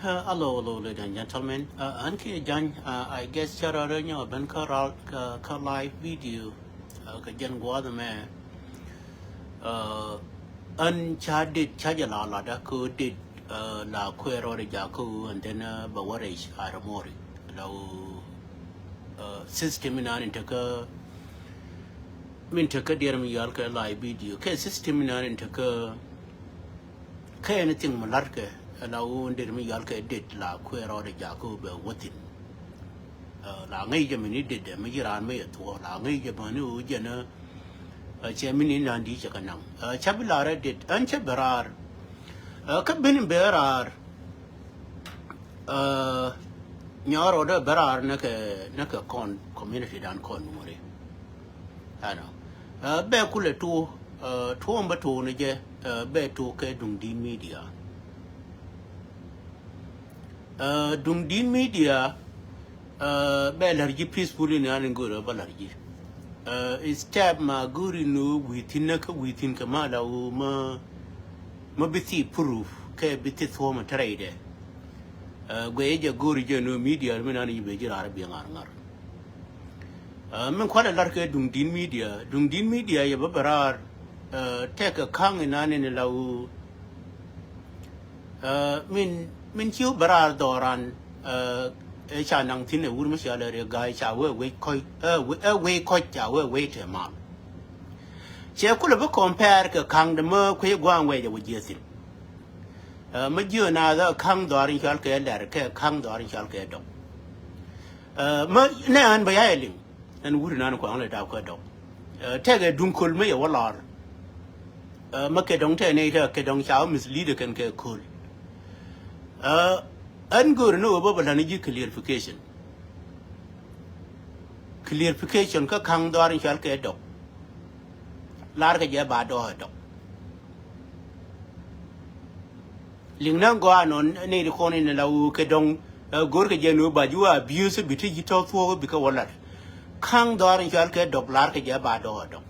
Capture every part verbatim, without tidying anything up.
Uh, hello, hello, ladies and gentlemen. Uh, an ki jan, uh, I guess, chara re nyo ben ka ral ka, ka live video. Uh, ka jen guad me. Uh, an cha dit cha jala la da ko dit, uh, la kwero de jako, and then, uh, ba warish aramori. Lo, uh, system in an intaka, min taka dear mi yal ka live video. Ke system in an intaka, Kä anything mi la̱rkɛ, ɛ la wun deri mi yalkɛ det la kuɛ rɔɔdɛ jakä bɛ wä thi̱n. Ɛ, la ŋäc jɛ mi ni det dɛ mi ji̱ raan mi yɛ thuɔ̱k, la ŋäc jɛ mi ni wä jɛn, ɛ, cɛ mi ni na̱n di cɛ kɛ naŋ. Ɛ, cä bi la̱rɛ det, ɛn cä bɛ raar. Ɛ, kä ben in bɛ raar. Ɛ, nyɔɔr rɔɔdɛ bɛ raar nɛ kɛ, nɛ kɛ kɔn community dan kɔn nuɔri. Ɛnɔ. Ɛ, bɛ kulɛ tuɔ, ɛ, tuɔ bä tuɔ ni jɛ, ɛ, bɛ tuɔ kɛ Duŋdi̱n Media. Ɛ, Duŋdi̱n Media, ɛ, bɛ la̱r ji̱ peacefully ni an in go̱o̱r bä la̱r ji̱. Ɛ, step ma go̱o̱r in wi̱i̱ thi̱n nä kä wi̱i̱ thi̱n kɛ ma la wä ma, ma bi thi proof kɛ bi thi thuɔ̱ɔ̱mɛ tɛrɛydɛ. Ɛ, guɛ jɛ go̱o̱r jɛ ni media mi nan in bɛ ji̱ raar bi ŋa̱r ŋa̱r. Ɛ, min kualɛ lar kɛ Duŋdi̱n Media, Duŋdi̱n Media yɛ bä bɛ raar, ɛ, tɛkɛ ka̱ŋ inan in la wä. Ɛ, min, min ci wä bɛ raar dhɔran, ɛ, ɛ ca naŋ thi̱n ɛ wur mi cia lɛ ri ga̱a̱c ca wee wec kɔc, ɛ, we-, ɛ, wec kɔc ca wee wec te mal. Cɛ kulɛ bä compare kɛ ka̱ŋ dɛ mä kui̱ gua̱a̱ŋ wɛc ɛ wä jiɛ thi̱n. Ɛ, mä jiö na dhä ka̱ŋ dhɔr in cɔal kɛ lɛr kɛ ka̱ŋ dhɔr in cɔal kɛ dɔk. Ɛ, mä nɛ ɣän bä ya yɛ liŋ. Ɛn wut inan kuaŋ lɛ dap kɛ dɔk. Ɛ, tɛkɛ duŋ köl mä yɛ wä lɔr. Ɛ, mä kɛ dɔŋ tɛ nɛy tɛ kɛ dɔŋ ca wä mislead kɛn kɛ köl. Ɛ, ɛn go̱o̱r ni wä bä bä la̱n ji̱ clarification. Clarification kä ka̱ŋ dhɔr in cɔal kɛ dɔk. Lar kɛ jɛ ba dɔk ɛ dɔk. Liŋ na gɔaa nɔ nɛy ti kɔn in la wä kɛ dɔŋ, ɛ, go̱r kɛ jɛ ni wä ba ji̱ wä abuse bi ti ji̱ tɔ̱ thuɔ̱k bikɛ wä lat. Ka̱ŋ dhɔr in cɔal kɛ dɔk lar kɛ jɛ ba dɔk ɛ dɔk.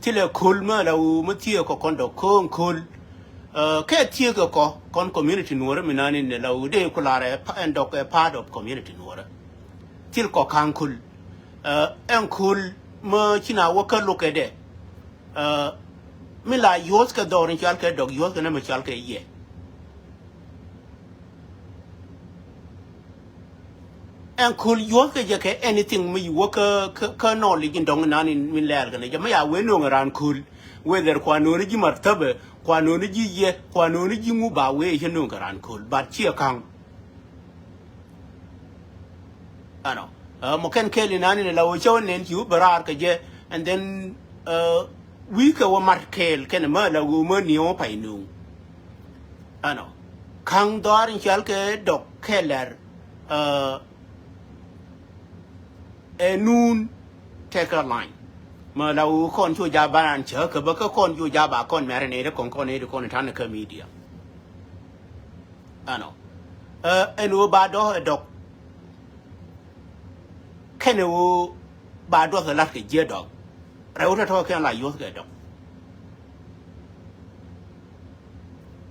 Thilɛ köl mä la wä mä thiee kɔ kɔn dɔk kööŋ köl. Ɛ, kɛ thiee kɛ kɔ kɔn community nuɔrä mi nan in la wä dee ku lar ɛ pa-, ɛn dɔk ɛ part of community nuɔrä. Thil kɔ ka̱ŋ köl. Ɛ, ɛn köl mä ci na wä kä lo̱kɛ dɛ. Ɛ, mi la yuɔth kɛ dhɔr in cɔal kɛ dɔk yuɔth kɛ nɛ mi cɔal kɛ yɛ. Ɛn köl yuɔth kɛ jɛ kɛ anything mi wä kä, kä, kä knowledge in dɔŋ inan in min lɛɛl kɛ nɛ jɛ mi ya wee no̱o̱ŋ ɛ raan köl. Whether kua no̱o̱ni ji̱ martabɛ, kua no̱o̱ni ji̱ yɛ, kua no̱o̱ni ji̱ ŋu ba wee cä no̱o̱ŋ kɛ raan köl. But ciɛ ka̱ŋ. Ɛnɔ. Ɛ, mɔ kɛn kɛɛl inan in la wä cä wä nɛn ci wä bɛ raar kɛ jɛ. And then, ɛ, wi̱i̱ kɛ wä mat kɛɛl kɛn mä la wä mä niɛ wä pay nuŋ. Ɛnɔ. Ka̱ŋ dhɔaar in cɔal kɛ dɔk kɛ lɛr. Ɛ, ɛ nuun tɛkɛ line. Mä la wä kɔn cu jaa ba an cä kɛ bä kä kɔn cu jaa ba kɔn mɛrɛ nɛy ti kɔn kɔn nɛy ti kɔn in ta̱n kä media. Ɛnɔ. Ɛ, ɛn ɣöö ba dɔ̱th ɛ dɔk. Kɛnɛ ɣöö ba duɔth ɛ la̱t kɛ jiɛ dɔk. Rɛw tɔ̱tɔ̱ kɛn la yuɔth kɛ dɔk.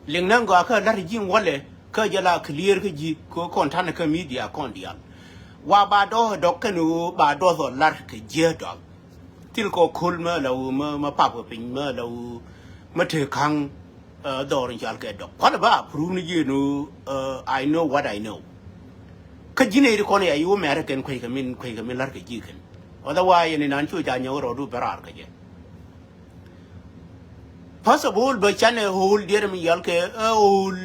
Liŋ nä gɔaa kä la̱t ji̱ walɛ kä jɛ la clear kä ji̱ kä kɔn ta̱nɛ kä media kɔn diaal. Wa ba dɔ̱th ɛ dɔk kɛnɛ ɣöö ba duɔth ɛ la̱t kɛ jiɛ dɔk. Thil kɔ köl mä la wä mä, mä pap kɛ piny mä la wä mä te ka̱ŋ, ɛ, dhɔr in cɔal kɛ dɔk. Kualɛ ba prove ni ji̱ ɛn ɣöö, ɛ, I know what I know. Kä ji̱ nɛy ti kɔn ya yi wä mɛrɛ kɛn kueckɛ min, kueckɛ min la̱rkɛ ji̱ kɛn. Otherwise ɛn inan cu ca nyɔk rɔɔdu bɛ raar kɛ jɛ. First of all bɛ canɛ hold diɛt mi yɔal kɛ, ɛ, hold,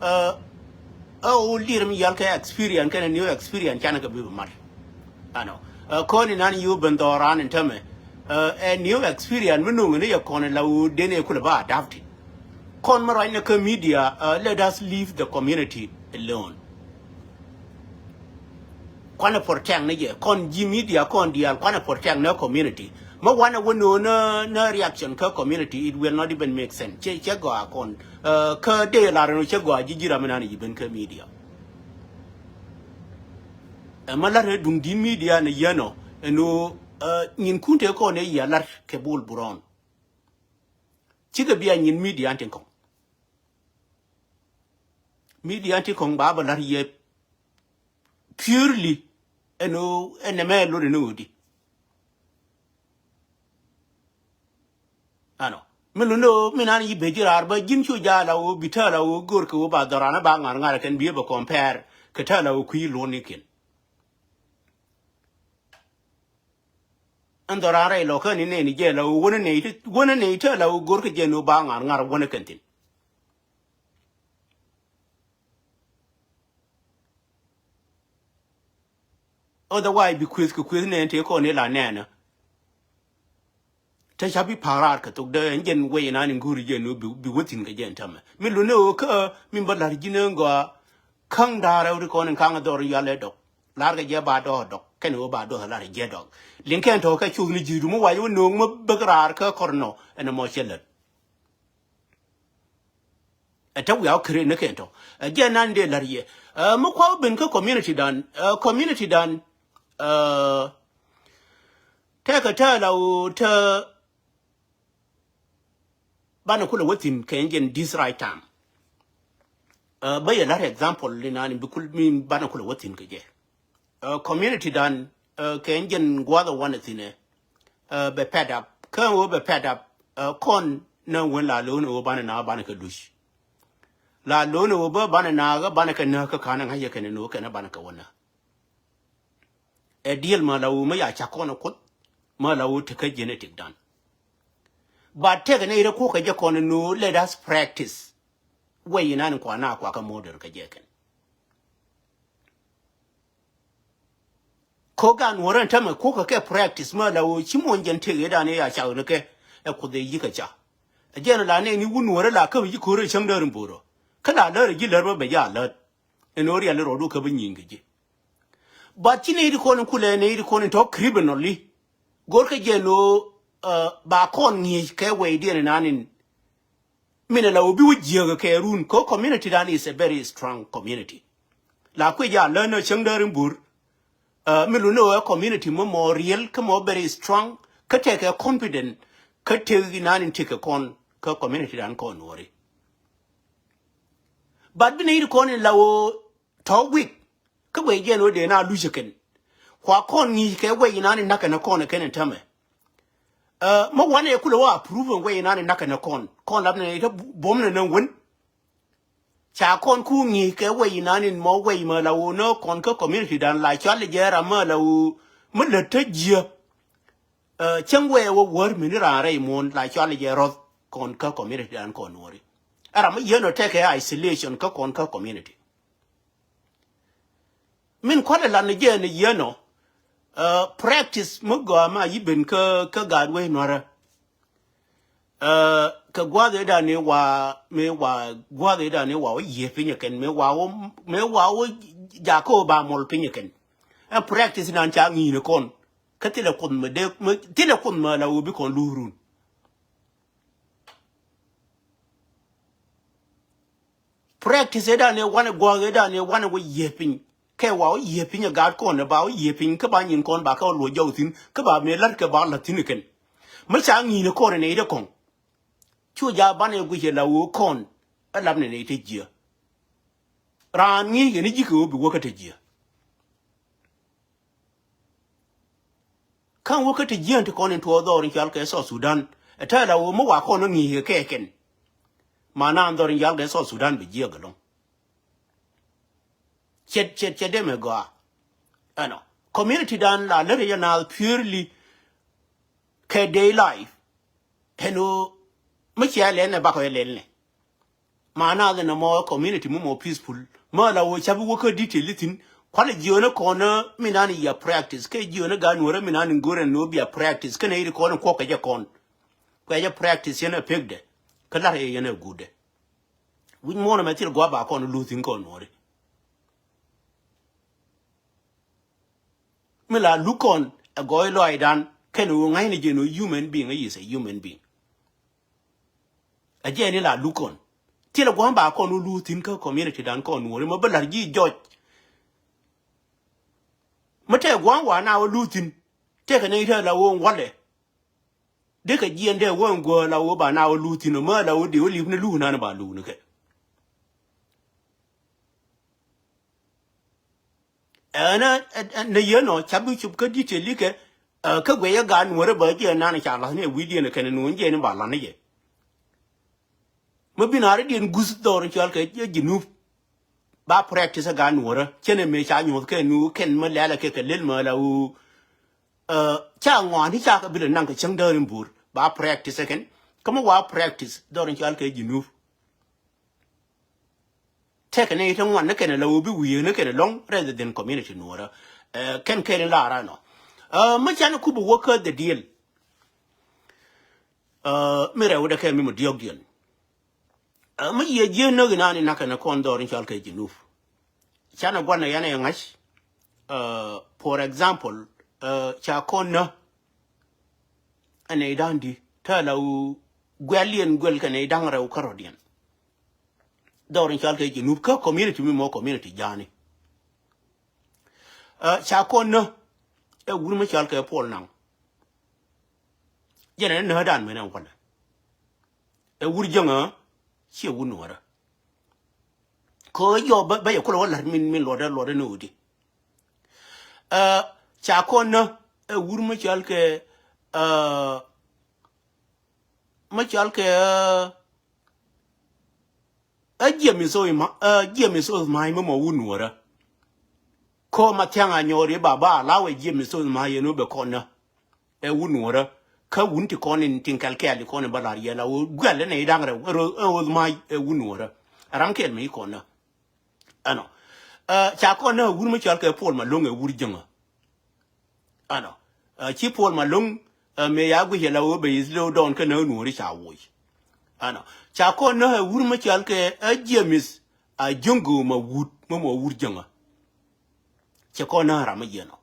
ɛ, ɛ, hold diɛt mi yɔal kɛ experience kɛnɛ new experience canɛ kɛ bi bɛ mat. Ɛnɔ. Ɛ, kɔn inan yi wä ben dhɔran in tämɛ. Ɛ, ɛ new experience mi nuŋ ni yɛ kɔn la wä den ɛ kulɛ ba adapted. Kɔn mi ruacnɛ kä media, ɛ, let us leave the community alone. Kuanɛ protect ni jɛ, kɔn ji̱ media kɔn diaal, kuanɛ protect ni community. Mä wanɛ wä no̱o̱ŋ ni, ni reaction kä community, it will not even make sense. Cɛ, cɛ gɔaa kɔn, ɛ, kä dee lar ni cɛ gɔaa ji̱ ji̱ ram mi nan ji̱ ben kä media. Ɛ, mä lar ni duŋ di̱t media ni yɛn ɔ, ɛn ɣöö, ɛ, nyin kun te kɔn ɛ yia lar kɛ Bol Brown. Cikɛ bia nyin media tin kɔŋ. Media ti kɔŋ ba bä la̱r yɛ purely ɛn ɣöö ɛn nɛmɛ lot ɛn ɣöö di. Ɛnɔ mi lundɛ ɣöö mi nan yi ben ji̱ raar bä ji̱n cu jaal a ɣöö bi tääl a ɣöö go̱r kɛ ɣöö ba dhɔran a ba ŋa̱r ŋa̱r kɛn bi ɛ bɛ compare kɛ tääl a ɣöö kui̱ luɔ̱n ni kiɛn. Ɛn dhɔran rɛy lɔ kä ni nɛy ni jɛ la ɣöö wänä nɛy ti wänä nɛy tääl a ɣöö go̱r kɛ jɛ ni ɣöö ba ŋa̱r ŋa̱r wänä kɛn thi̱n. Otherwise bi kueth kɛ kueth nɛn tëë kɔn ni la nɛɛnä. Te ca bi pa̱a̱k raar kɛ thok dee ɛn jɛn wec inan in go̱o̱ri jɛn ni bi wä thi̱n kɛ jɛn tämɛ mi luni ɣöö kä mi bä la̱r ji̱n ɛn gɔaa. Käŋ da̱a̱r rɛw ti kɔn in ka̱ŋ dhɔr in yal ɛ dɔk la̱r kɛ jɛ ba dɔɔk dɔk kɛn ɣöö ba dɔɔk la̱r jɛ dɔk. Liŋ kɛn tɔ̱ kɛ cuth ni ji̱ du mi wac wä no̱o̱ŋ mi bäk raar kä kɔr nɔ ɛn ɛmɔ cɛ lät. Ɛ te wiaw kiri ni kɛn tɔ ɛ jɛ nan dee la̱r yɛ. Ɛ mi kuaw ben kä community dan ɛ community dan ɛ tɛkɛ tääl a ɣöö te banɛ kulɛ wä thi̱n kɛ jɛn this right time. Ɛ bä yɛ la̱r example li nan bi kul mi banɛ kulɛ wä thi̱n kɛ jɛ. Ɛ community dan ɛ kɛ jɛn gua̱th ɛ wanɛ thi̱nɛ. Ɛ bɛ pɛt ap kä ɣöö bɛ pɛt ap ɛ kɔn nä wen la lo̱o̱n ɣöö banɛ na banɛ kɛ luc. La lo̱o̱n ɣöö bä banɛ na ɣä banɛ kɛ nä kä ka̱n ɛ ŋa̱c yɛ kɛn ɛ no̱o̱ kɛn ɛ banɛ kɛ wä nä. Ɛ diɛl mä la ɣöö mä ya ca kɔn ɛ kuoth mä la ɣöö tekä genetic dan. Ba tɛkɛ nɛ yet ɛ kuɔ̱k kɛ jɛ kɔn ɛ no̱o̱ let us practice. Wec inan in kua na kua kä mo̱o̱dɛr kɛ jɛ kɛn. Ko̱ gan nuɔ̱rä ɛn tämɛ kuɔ̱kä kɛ practice mä la ɣöö ci muɔ̱ny jɛn tëk ëëdan ëë a cak ni kɛ ɛ kuoth ëë yi̱kä ca. Ɛ jɛn la nɛɛni wun nuɔ̱rä la käp ji̱ ko̱rä cäŋ däär in bo̱o̱rä kä la lär ji̱ lär bä bɛ jɛ a lät. Ɛn ɣöö riali rɔɔdu käp bä nyieny kɛ ji̱. But ci nɛy ti kɔn in kulɛ nɛy ti kɔn in tɔ̱ criminally go̱rkä jɛn ɣöö ba kɔn ŋi̱i̱c kɛ wɛydiɛn inan in. Min ala wä bi wä jiäk kɛ run kä community dan is a very strong community. La kui̱ ja lä nä cäŋ däär in bur. Mi lun ni wä community mɔ mɔ real kä mɔ very strong kä tekɛ confident kä tek inan in tekɛ kɔn kä community dan kɔn wä ri. But bi ni kɔn in la wä tɔ weak. Kä guɛy jiɛn wä dee na luc kɛn. Kua kɔn ŋi̱i̱c kɛ guɛy inan in nakɛ ni kɔn kɛn in tämɛ. Mä wanɛ kulɛ wä approve in guɛy inan in nakɛ ni kɔn kɔn lap ni ite buɔm ni ni wen. Ca kɔn ku ŋi̱i̱c kɛ guɛy inan in mɔ guɛy mä la wä ni kɔn kä community dan la cual jɛ ram mä la wä. Mä lät tä jiä. Cäŋ wee wä wär mi ni raan rɛy muɔ̱n la cual jɛ rɔth kɔn kä community dan kɔn wä ri. Ɛ ram mä yɛn ɔ tekɛ isolation kä kɔn kä community. Min kualɛ lan ni jɛ ni yɛn ɔ practice mi gɔaa ma yi ben kä kä gaat wee nuarä. Kɛ gua̱a̱th ëëdan ni wa mi wa gua̱a̱th ëëdan ni wa wä yiëë piny kɛn mi wa wä mi wa wä jakä wä ba mɔl piny kɛn. Ɛn practice nan ca ŋi̱i̱n kɔn kä thilɛ kuoth mi dee mi thilɛ kuoth mi la wä bi kɔn luurun. Practice ëëdan ëë wanɛ gua̱a̱k ëëdan ëë wanɛ wä yiëë piny kɛ wa wä yiëë piny ɛ gaat kɔn ɛ ba wä yiëë piny kä ba nyin kɔn ba kɛ wä luɔc jɔw thi̱n kä ba mëë la̱t kɛ ba la̱t thi̱n ɛ kɛn. Mi ca ŋi̱i̱n ɛ kɔn ɛ nɛy dee kɔŋ. Cu ja banɛ guic ɛ la wee kɔn ɛ lap nɛ nɛy te jiɛ. Raan ŋi̱i̱c kɛ ni ji̱ kɛ wä bi wä kä te jiɛ. Ka̱n wä kä ti jiäŋ ti kɔn in tuɔɔk dhɔr in cual kɛ South Sudan. Ɛ tɛl a wä mi wa kɔn wä ŋi̱i̱c kɛ kɛn. Ma naan dhɔr in cual kɛ South Sudan bi jiäk ɛlɔ̱ŋ. Cɛt cɛt cɛt dee mɛ gɔaa. Ɛnɔ community dan la lät yɛ naath purely kɛ day life. Ɛn ɣöö mi cia lɛl nɛ bakɔ yɛ lɛl nɛ. Ma naath ɛn ɛmɔ community mi mɔ peaceful. Mä la wä ca bi wä kä detail ithin. Kualɛ jiöönä kɔnä mi nan yia practice. Kɛ jiöönä gaa nuɔrä mi nan in go̱rɛ ni wä bia practice. Kɛnɛ iri kɔn in kuɔk kɛ jɛ kɔn. Kuɛ jɛ practice yɛn ɛ pekdɛ. Kä lar yɛ yɛn ɛ guudɛ. Wi̱c muɔ̱ɔ̱n ɛmɛ thil gua̱a̱ ba kɔn in luth in kɔn nuɔri. Mi la luk kɔn ɛ gɔɔy lɔaacdan kɛn ɣöö ŋa̱cni jɛn ɣöö human being, is a human being. Ɛ jɛɛni la luk kɔn thilɛ gua̱a̱m ba kɔn wä luth thi̱n kä community dan kɔn nuɔ̱ɔ̱ri ma bä la̱r ji̱ jɔc. Mi tɛɛ gua̱a̱m wa na wä luth thi̱n tëëkɛ ni tɛɛ la wä walɛ. Dee kɛ jiɛn dee wä in guäär la wä ba na wä luth thi̱n ɔ mä la wä dee wä li̱p ni luth nan ba luth ni kɛ. Ɛn ɛ nɛ yɛn ɔ ca bi cop kä detail ikɛ kä guɛy ɛ gaat nuɔrä bä jiɛ nan ca la̱th ni ɛ wi̱i̱diɛn ɛ kɛn ɛ nuɔ̱n jiɛ ni ba la̱th ni jɛ. Mi bi naari diɛn guth dhɔr in cɔal kɛ Junub. Ba practice ɛ gaat nuɔrä cɛn ɛ mëë ca nyuɔth kɛ nu kɛn mi lɛl ɛ kɛ kɛ lel mɛ la wu. Ca ŋɔaani ca kɛ bi lɛ naŋ kɛ cäŋ däär in buur ba practice ɛ kɛn kä mi wa practice dhɔr in cɔal kɛ Junub. Tɛkɛ ni ite ŋuan ni kɛn ɛ la wä bi wi̱i̱ ni kɛn ɛ lɔŋ rather than community nuɔrä. Kɛn kɛn in la ran ɔ mi can ku bi wä kä the deal. Mi rɛw dɛ kɛ mi mɔ diɔk diɛn. Mi yiɛ jiɛ näk inan in nakɛ ni kɔn dhɔr in cɔal kɛ Junub. Can ɛ guan ɛ yan ɛ ŋa̱c. For example, ca kɔn nä ɛ nɛy da̱ŋ di tɛ la wä guɛl yɛn guɛl kɛ nɛy da̱ŋ rɛw kärɔ̱diɛn. Dhɔr in cɔal kɛ Junub kä community mi mɔ community ja̱a̱ni. Ca kɔn nä ɛ wur mi cɔal kɛ Puɔl Naŋ. Jɛn ɛ nä dan men ɛ walɛ ɛ wur jäŋä ciɛ wur nuɔrä. Kɛ ɣöö jɔɔk bä yɛ kulɛ wä la̱t min min luɔtdä luɔtdä ni ɣöö di. Ca kɔn nä ɛ wur mi cɔal kɛ mi cɔal kɛ ɛ jiɛm iso ima ɛ jiɛm iso ma̱a̱c mi mɔ wun nuɔrä. Ko ma thiaŋ a nyɔɔri ba ba la wɛ jiɛm iso ma̱a̱c yɛn wä bɛ kɔn nä ɛ wun nuɔrä. Kä wun ti kɔn in tin kɛl kɛɛl i kɔn in ba la̱r yɛn a wä guɛl in ɛ idaŋ rɛw ɛ roth ma̱a̱c ɛ wun nuɔrä. Ɛ ram kɛɛl mi i kɔn nä. Ɛnɔ ca kɔn nä ɛ wur mi cɔal kɛ Puɔl Malong ɛ wur jäŋä. Ɛnɔ ci Puɔl Malong ɛ mëë ya guic ɛ la wä bɛ yith low down kä nä nuɔri ca woc. Ɛnɔ ca kɔn nä ɛ wur mi cɔal kɛ ɛ James a jäŋ go̱o̱ ma wut mi mɔ wur jäŋä. Cɛ kɔn nä ram mi yɛn ɔ.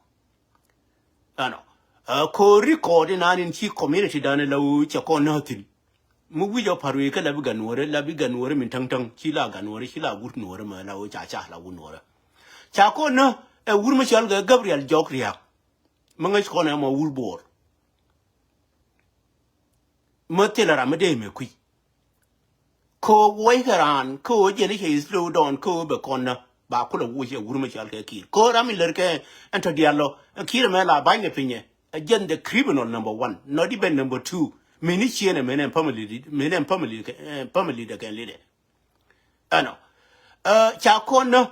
Ɛnɔ ɛ ko̱o̱r record inan in ci community dan ɛ la wä cɛ kɔn nä thi̱n. Mi wi̱c ɔ pa̱r wee kä la bi gat nuɔ̱ɔ̱rä la bi gat nuɔ̱ɔ̱rä min täŋtäŋ ci la gat nuɔ̱ɔ̱rä ci la wut nuɔ̱ɔ̱rä mɛ la wee ca ca la wut nuɔ̱ɔ̱rä. Ca kɔn nä ɛ wur mi cɔal kɛ Gabriel Jɔk Riak. Mi ŋäc kɔn ɛ mɔ wur Bo̱o̱r. Mi thilɛ ram mi dee mɛ kui̱. Kä ɣöö wuɔckɛ raan kä ɣöö jɛn i̱ cɛ slow down kä ɣöö bɛ kɔn nä ba kulɛ wuɔc ɛ wur mi cɔal kɛ Kiir kä ram in lär kɛ ɛn tɔ diaal lɔ. Kiir ɛmɛ la ba̱ny ɛ pinyɛ ɛ jɛn the criminal number one, not even number two. Mini cieen ɛ mini ɛn family, mini ɛn family, family dɛ kɛn lidɛ. Ɛnɔ ca kɔn nä.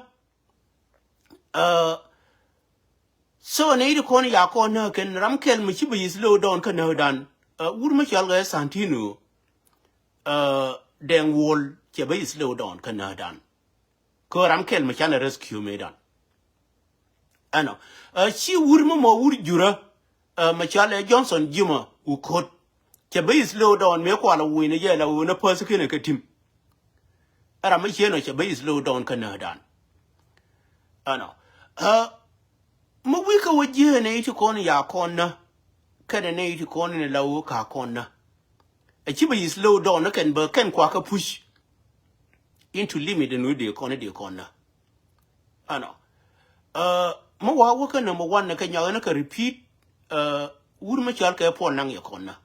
So nɛy ti kɔn ya kɔn nä kɛn ram kɛl mi ci bi yith low down kä näk dan. Wur mi cɔal kɛ Santino Dɛŋ Wuɔl cɛ bi yith low down kä näk dan. Kä ram kɛl mi canɛ rescue me dan. Ɛnɔ ci wur mi mɔ wur jurä mi cɔal ɛ Johnson Juma wu ko̱t. Cɛ bi yith low down mi kual a wuc ni jɛ la wun a päth kinɛ kɛ tim. Ɛ ram mi cieen ɔ cɛ bi yith low down kä näk dan. Ɛnɔ mi wi̱i̱ kä wä ji̱ ɛ nɛy ti kɔn ya kɔn nä kɛnɛ nɛy ti kɔn in la wä ka kɔn nä. Ɛ ci bi yith low down ni kɛn bä kɛn kuakä push into limit in wä dee kɔn dee kɔn nä. Ɛnɔ mi wa wä kä number one ni kɛ nyɔk in kɛ repeat. Wur mi cɔal kɛ Puɔl Naŋ yɛ kɔn nä.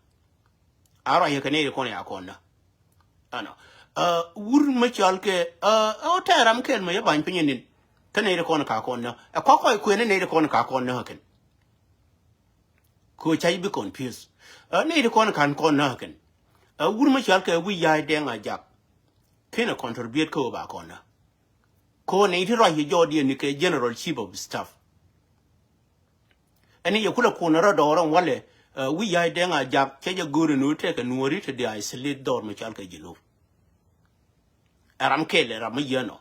A ruac yɛ kɛ nɛy ti kɔn ya kɔn nä. Ɛnɔ wur mi cɔal kɛ ɛ tɛɛr ram kɛl mi yɛ ba̱ny piny nin. Kä nɛy ti kɔn ka kɔn nä ɛ kɔk kɔc kuën ni nɛy ti kɔn ka kɔn nä kɛn. Kɛ ɣöö ca ji̱ bi confuse ɛ nɛy ti kɔn ka̱n kɔn nä kɛn. Ɛ wur mi cɔal kɛ Wi̱i̱ Ya̱a̱c Dɛŋ Ajak. Kinɛ contribute kä ɣöö ba kɔn nä. Kɛ ɣöö nɛy ti ruac yɛ jɔɔdiɛn ni kɛ General Chief of Staff. Ɛn i̱ yɛ kulɛ kuɔn rɔ dɔɔr ɛn walɛ Wi̱i̱ Ya̱a̱c Dɛŋ Ajak cɛ jɛ go̱o̱r ɛn ɣöö tɛkɛ nuɔ̱ɔ̱ri te di isolate dhɔr mi cɔal kɛ Junub. Ɛ ram kɛl ɛ ram mi yiɛn ɔ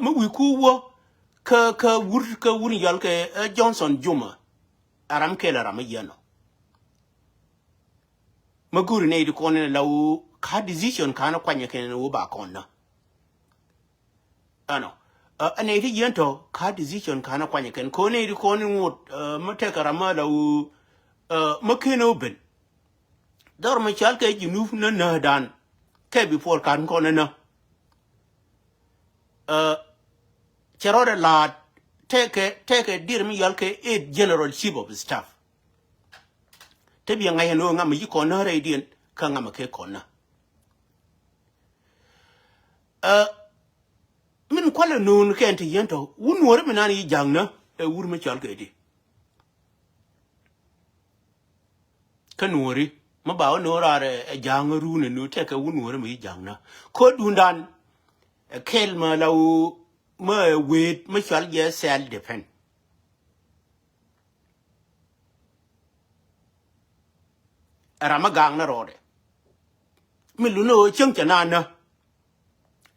mi wi̱i̱ ku wä kä kä wur kä wur yɔl kɛ Johnson Juma. Ɛ ram kɛl ɛ ram mi yiɛn ɔ mi go̱o̱ri nɛy ti kɔn in la wä ka decision ka̱n kuanyɛ kɛn in wä ba kɔn nä. Ɛnɔ ɛ nɛy ti yiɛn tɔ ka decision ka̱n kuanyɛ kɛn ko̱ nɛy ti kɔn in ŋot mi tɛkɛ ram mi la wä mi ken ɔ ben. Dhɔr mi cɔal kɛ Junub nä näk dan kɛ bi Puɔl ka̱n kɔn nä. Cɛ rɔɔdɛ la̱a̱t tɛkɛ tɛkɛ dier mi yɔal kɛ eight General Chief of Staff. Te bi ŋa̱c ɛn ɣöö ŋa̱m mi ci kɔn nä rɛydiɛn kä ŋa̱m mi kɛ kɔn nä. Min kualɛ no̱o̱ŋ kɛn ti yɛn tɔ wun nuɔri mi nan yi ja̱ŋnä ɛ wur mi cɔal kɛ di. Kä nuɔri mi ba wä no̱o̱ŋ raar ɛ ja̱ŋ run ɛ nu tɛkɛ wun nuɔri mi yi ja̱ŋnä. Ko̱dundan ɛ kɛl mi la wä mi ɛ wet mi cɔal jɛ self defense. Ɛ ram mi gaŋ ni rɔɔdɛ. Mi luni ɣöö cieŋ cɛ naan nä.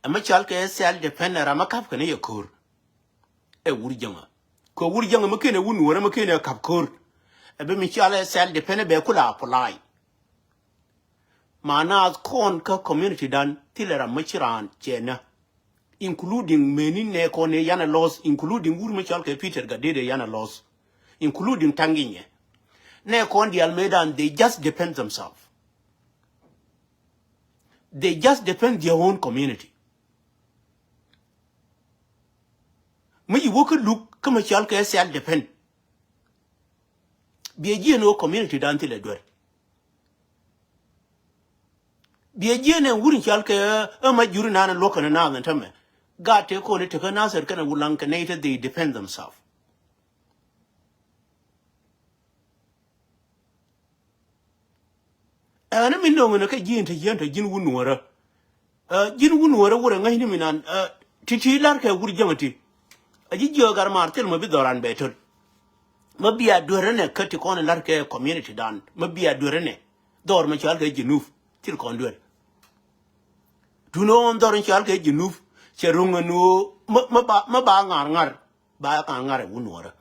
Ɛ mi cɔal kɛ self defense ɛ ram mi ka̱p kɛ ni yɛ ko̱r. Ɛ wur jäŋä. Kɛ wur jäŋä mi ken ɛ wun wärä mi ken ɛ ka̱p ko̱r. Ɛ bi mi cɔal ɛ self defense ɛ bɛ kula apply. Ma naath kɔn kä community dan thilɛ ram mi ci raan cɛ nä. Including meni nɛ kɔn ɛ yan a loss, including wur mi cɔal kɛ Peter Gatdet ɛ yan a loss, including Taŋ Ginyɛ. Nɛ kɔn diaal mëë dan, they just defend themselves. They just defend their own community. Mi yi wä kä luk kä mi cɔal kɛ self defend. Biɛ jiɛn ɣöö community dan thilɛ duer. Biɛ jiɛn ɛn wur in cɔal kɛ ɛ ma juri naan luɔk kɛn naath ɛn tämɛ. Gaat tëë kɔn i̱ tekä Nasir kɛnɛ Wulaŋ kɛ nɛy te, they defend themselves. Ɛn mi no̱ŋ ni kä ji̱n te jiɛn te ji̱n wun nuɔrä. Ɛ, ji̱n wun wärä wurɛ ŋäcni mi nan, ɛ, ti̱ti̱ la̱rkɛ wur jäŋä ti. Ɛ ji̱ jiök gat maar thil mɛ bi dhɔran bɛ töl. Mɛ bia duerä nɛ kä ti kɔn la̱rkɛ community dan. Mɛ bia duerä nɛ. Dhɔr mɛ cɔal kɛ Jinub. Thil kɔn duer. Duno dhɔr in cɔal kɛ Jinub. Cɛ ro̱ŋ ɛn ɣöö mɛ, mɛ ba, mɛ ba ŋa̱r ŋa̱r. Ba ŋa̱r ŋa̱r ɛ wun wärä.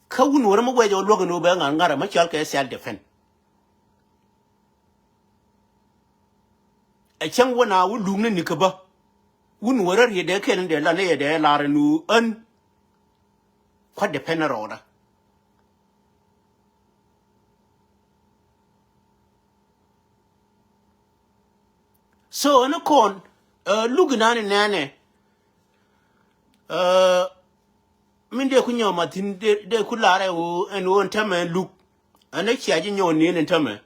Kä wun wärä mɛ wɛc ɛ wä luäk ɛn ɣöö bɛ ŋa̱r ŋa̱r ɛ mɛ cɔal kɛ self defense. Ɛ cäŋ wä na wä luk ni ni kä bä. Wun wärä riet dee kɛl ni dee la ni yɛ dee lar ni ɣän. Kuat dee pɛn ni rɔɔdä. So ɛn kɔn, ɛ, luk inan inɛnɛ. Ɛ, min dee ku nyɔm a thi̱n dee, dee ku lar ɛ ɣöö ɛn ɣöö ɛn tämɛ luk. Ɛn ɛ cia ji̱ nyɔk ni̱n ɛn tämɛ.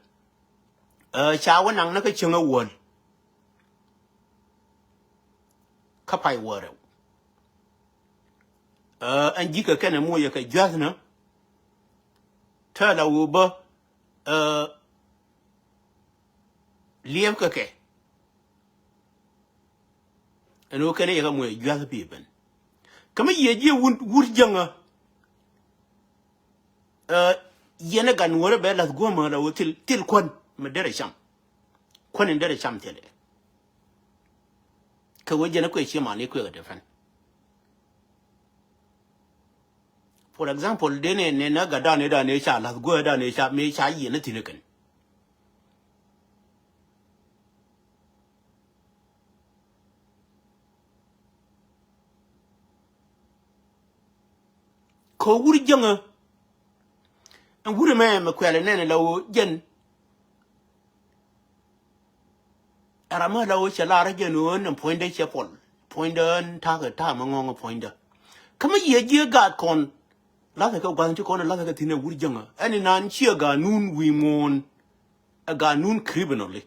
Ɛ, ca wä naŋ ni kä cieŋ ɛ wäl. Kä pay wäl rɛw. Ɛ, ɛn ji̱ kɛ kɛnɛ moc ɛ kɛ jua̱thnä. Tääl a ɣöö bä, ɛ, liɛp kɛ kɛ. Ɛn ɣöö kɛn i̱ yɛ kɛ muɔc jua̱th pi̱i̱ ben. Kä mi yiëë ji̱ wut, wut jäŋä. Ɛ, yɛn ɛ gat nuɔ̱ɔ̱rä bɛ la̱th guämä la ɣöö thil, thil kuän mi derɛ cam. Kuän in derɛ cam thilɛ. Kɛ ɣöö jɛn ɛ kuɛ cie man i̱ kuɛ kɛ defend. For example, denɛ nɛ na gatdan ëëdan ëë ca la̱th guädan ëë ca mëë ca yiɛn ɛ thi̱n ɛ kɛn. Kɛ wur jäŋä. Ɛn wur ɛmɛ mɛ kuɛl ɛ nɛn ɛ la ɣöö jɛn. Ɛ ram mi la ɣöö cɛ lar jɛn ɣöö ɛn puɔ̱nydɛ cɛ puɔl. Puɔ̱nydɛ ɛn ta̱a̱ kɛ ta̱a̱ mi ŋɔ̱ŋ ɛ puɔ̱nydɛ. Kä mi yiëë ji̱ ɛ gaat kɔn. La̱thɛ kɛ gua̱th ti kɔn ɛ la̱thɛ kɛ thi̱n ɛ wur jäŋä. Ɛn inan ciɛ ganun wi̱i̱ muɔ̱ɔ̱n. Ɛ ganun criminally.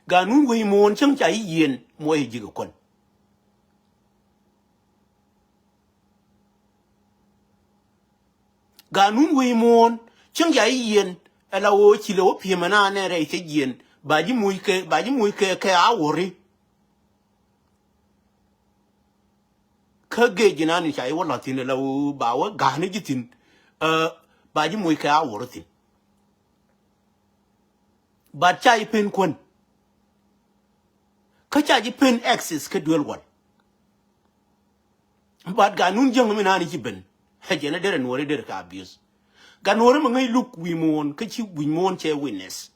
Ganun wi̱i̱ muɔ̱ɔ̱n cäŋ ca i̱ yieen muɔc i̱ ji̱ kɛ kuän. Ganun wi̱i̱ muɔ̱ɔ̱n cäŋ ca i̱ yieen ɛ la ɣöö ci lɛ wä pi̱em ɛn anɛ rɛy cä jieen ba ji̱ muc kɛ, ba ji̱ muc kɛ kɛ a wäri. Kä gec ji̱ nani ca i̱ wä la̱th thi̱n ɛ la ɣöö ba wä ga̱a̱ni ji̱ thi̱n. Ɛ, ba ji̱ muc kɛ a wäri thi̱n. But ca ji̱ pen kuän. Kä ca ji̱ pen access kä duel wal. But ganun jäŋ mi nani ci ben. Ɛ jɛn ɛ derɛ nuɔri derɛ ka abuse. Gan nuɔri mi ŋäc luk wi̱i̱ muɔ̱ɔ̱n kä ci wi̱i̱ muɔ̱ɔ̱n cɛ witness.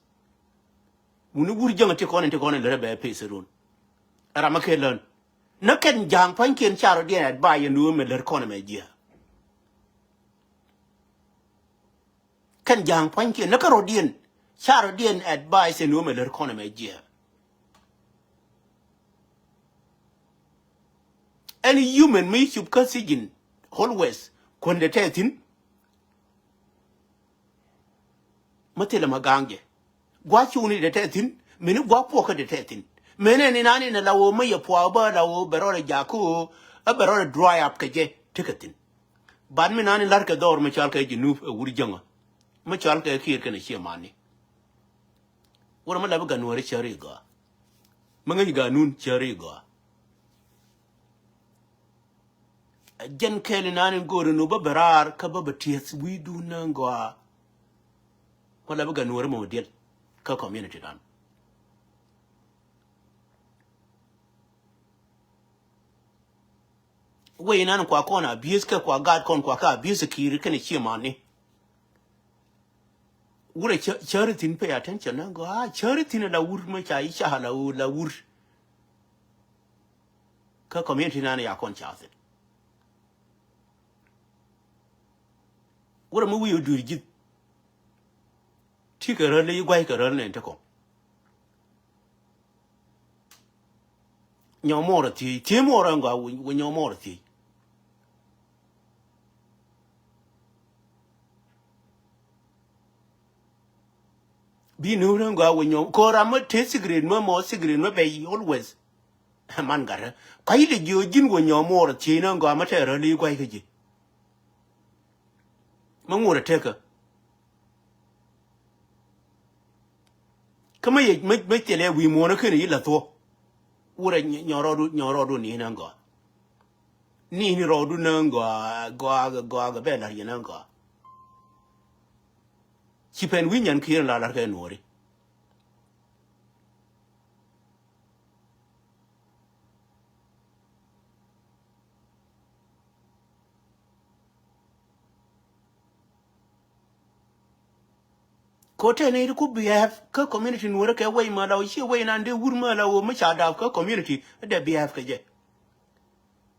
Wuni wur jäŋ ti kɔn in ti kɔn in lärɛ bɛ pes run. Ɛ ram mi kɛ län. Nä kɛn ja̱a̱ŋ pua̱nykiɛn ca rɔ diɛn advice yɛn nuɔ̱ɔ̱m ɛ lär kɔn ɛmɛ jiɛ. Kɛn ja̱a̱ŋ pua̱nykiɛn nä kä rɔ̱diɛn ca rɔ̱diɛn advice ɛn ɣöö mɛ lär kɔn ɛmɛ jiɛ. Ɛn human mi cup kä sijin always kuändɛ tɛthin. Mä thilɛ mä ga̱a̱ŋ jɛ gua̱a̱ cuuni dee tɛthin mini gua̱a̱ puɔkä dee tɛthin. Mënɛ ni nani ni la woo mä yɛ puaak bä la woo bɛ rɔɔdɛ jakä woo ɛ bɛ rɔɔdɛ dry up kɛ jɛ tekɛ thi̱n. But mi nani la̱rkɛ dhɔr mi cɔalkɛ Junub ɛ wur jäŋä mi cɔalkɛ Kiir kɛnɛ ciɛ mani. Wurɛ mi la bi gan wääri cäri gɔaa. Mi ŋäc ganun cäri gɔaa. Jɛn kɛɛl inan in go̱o̱ri nu bä bɛ raar kä bä bɛ tiɛth wi̱i̱dun ni gɔaa. Wala bä gan wääri mɔ diɛl kä community dan. Wei inan kua kɔn abuse kɛ kua gaat kɔn kua kä abuse Kiir kɛnɛ ciɛ mani. Wurɛ cä- cäri thi̱n pay attention ni gɔaa cäri thi̱n la wur mi ca i̱ ca la wur la wur. Kä community nan ya kɔn ca thi̱n. Wurɛ mi wi̱i̱ duur ji̱th. Ti kɛ räl i̱ guay kɛ räl nɛn ti kɔn. Nyɔ mɔɔr a thiec thiec mɔɔr a ŋɔa wä nyɔ mɔɔr a thiec. Bi ni wurɛ ŋɔa wä nyɔ ko ram mä te secret mä mɔ secret mä bɛ always. Man gatdä kɔc lɛ jiö ji̱n wä nyɔ mɔɔr thiec ni ŋɔa mä tɛɛr räli guay kä ji̱. Mä ŋuɔ̱t a tekä. Kä mä yɛ mä thilɛ wi̱i̱ muɔ̱ɔ̱n kä ni yi la thuɔ̱k. Wurɛ nyɔ rɔɔdu nyɔ rɔɔdu ni ni ŋɔa. Ni ni rɔɔdu ni ŋɔa gɔaa gɔaa gɛ bɛ la̱r yɛ ni ŋɔa. Ci pɛn wi̱i̱ nyan kiɛn la la̱r kɛ nuɔ̱ɔ̱ri. Ko tɛn i̱ ku behave kä community nuɔrä kɛ wei ma la wä ciɛ wei nan dee wur ma la wä mi ca dap kä community dee behave kɛ jɛ.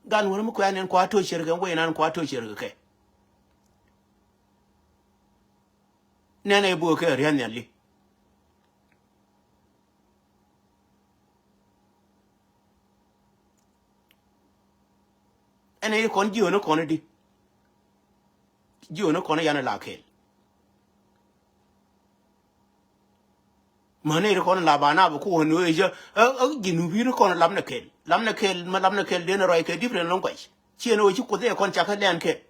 Gan wur mi kuɛ nin kua to̱ cɛr kɛ wei nan kua to̱ cɛr kɛ kɛ. Nɛn ɛ bo̱o̱ kɛ ria̱n nhiali. Ɛn ɛ kɔn jiöni kɔn di jiöni kɔn yan la kɛɛl. Mäni ri kɔn la ba na bi kuɔn ni wee jɛ ɛ jinubi ni kɔn lam ni kɛɛl lam ni kɛɛl ma lam ni kɛɛl den rɔy kɛ different language. Ciɛ ni wee ci kuoth ɛ kɔn cakɛ lɛn kɛɛl.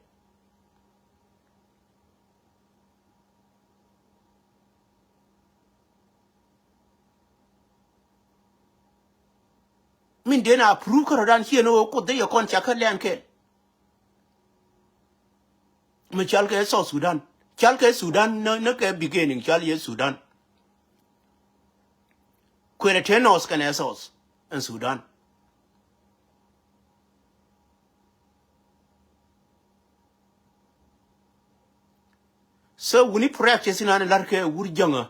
Min den a prove kärɔ̱dan ciɛ ni wee kuoth ɛ kɔn cakɛ lɛn kɛɛl. Mi cal kɛ South Sudan cal kɛ Sudan ni kɛ beginning cal yɛ Sudan. Kuɛrɛ te North kɛnɛ South ɛn Sudan. So wuni practice inan lar kɛ wur jäŋä.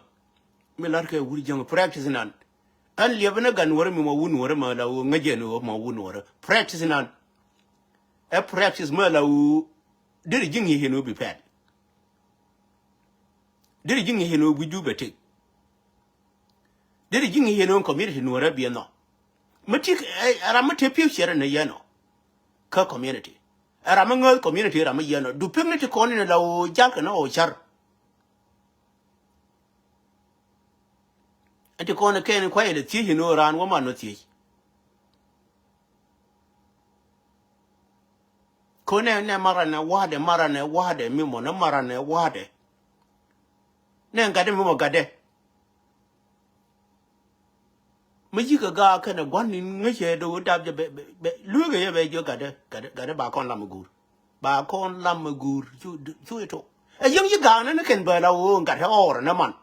Mi lar kɛ wur jäŋä practice inan. Ɛn liɛp ni gan wärä mi ma wun wärä ma la wä ŋäjɛ ni wä ma wun wärä practice inan. Ɛ practice ma la wä deri jiŋ yi hin wä bi pɛl. Deri jiŋ yi hin wä bi jubɛ tik. Deri jiŋ yi hin wä community nuɔrä biɛ nɔ. Mi tik ɛ ram mi te piu cɛrɛ ni yɛn ɔ. Kä community ɛ ram mi ŋäth community ram mi yɛn ɔ du pik ni ti kɔn in la wä jal kɛ ni ɔ car. Ɛn ti kɔn kɛn kuay lɛ thiec in ɣöö raan wä man wä thiec. Ko nɛ nɛ maranɛ wa̱dɛ maranɛ wa̱dɛ mi mɔ nɛ maranɛ wa̱dɛ. Nɛ gatdɛ mi mɔ gatdɛ. Mi yi̱kɛ gaak kɛnɛ gua̱n in ŋäcɛ do̱ dap jɛ bɛ bɛ lueekɛ yɛ bɛ jiök gatdɛ gatdɛ gatdɛ ba kɔn lam mi guur. Ba kɔn lam mi guur cu cu ito. Ɛ yäŋ ci gaak ni ni kɛn bɛ la ɣöö gatdɛ ɣɔɔr ni man.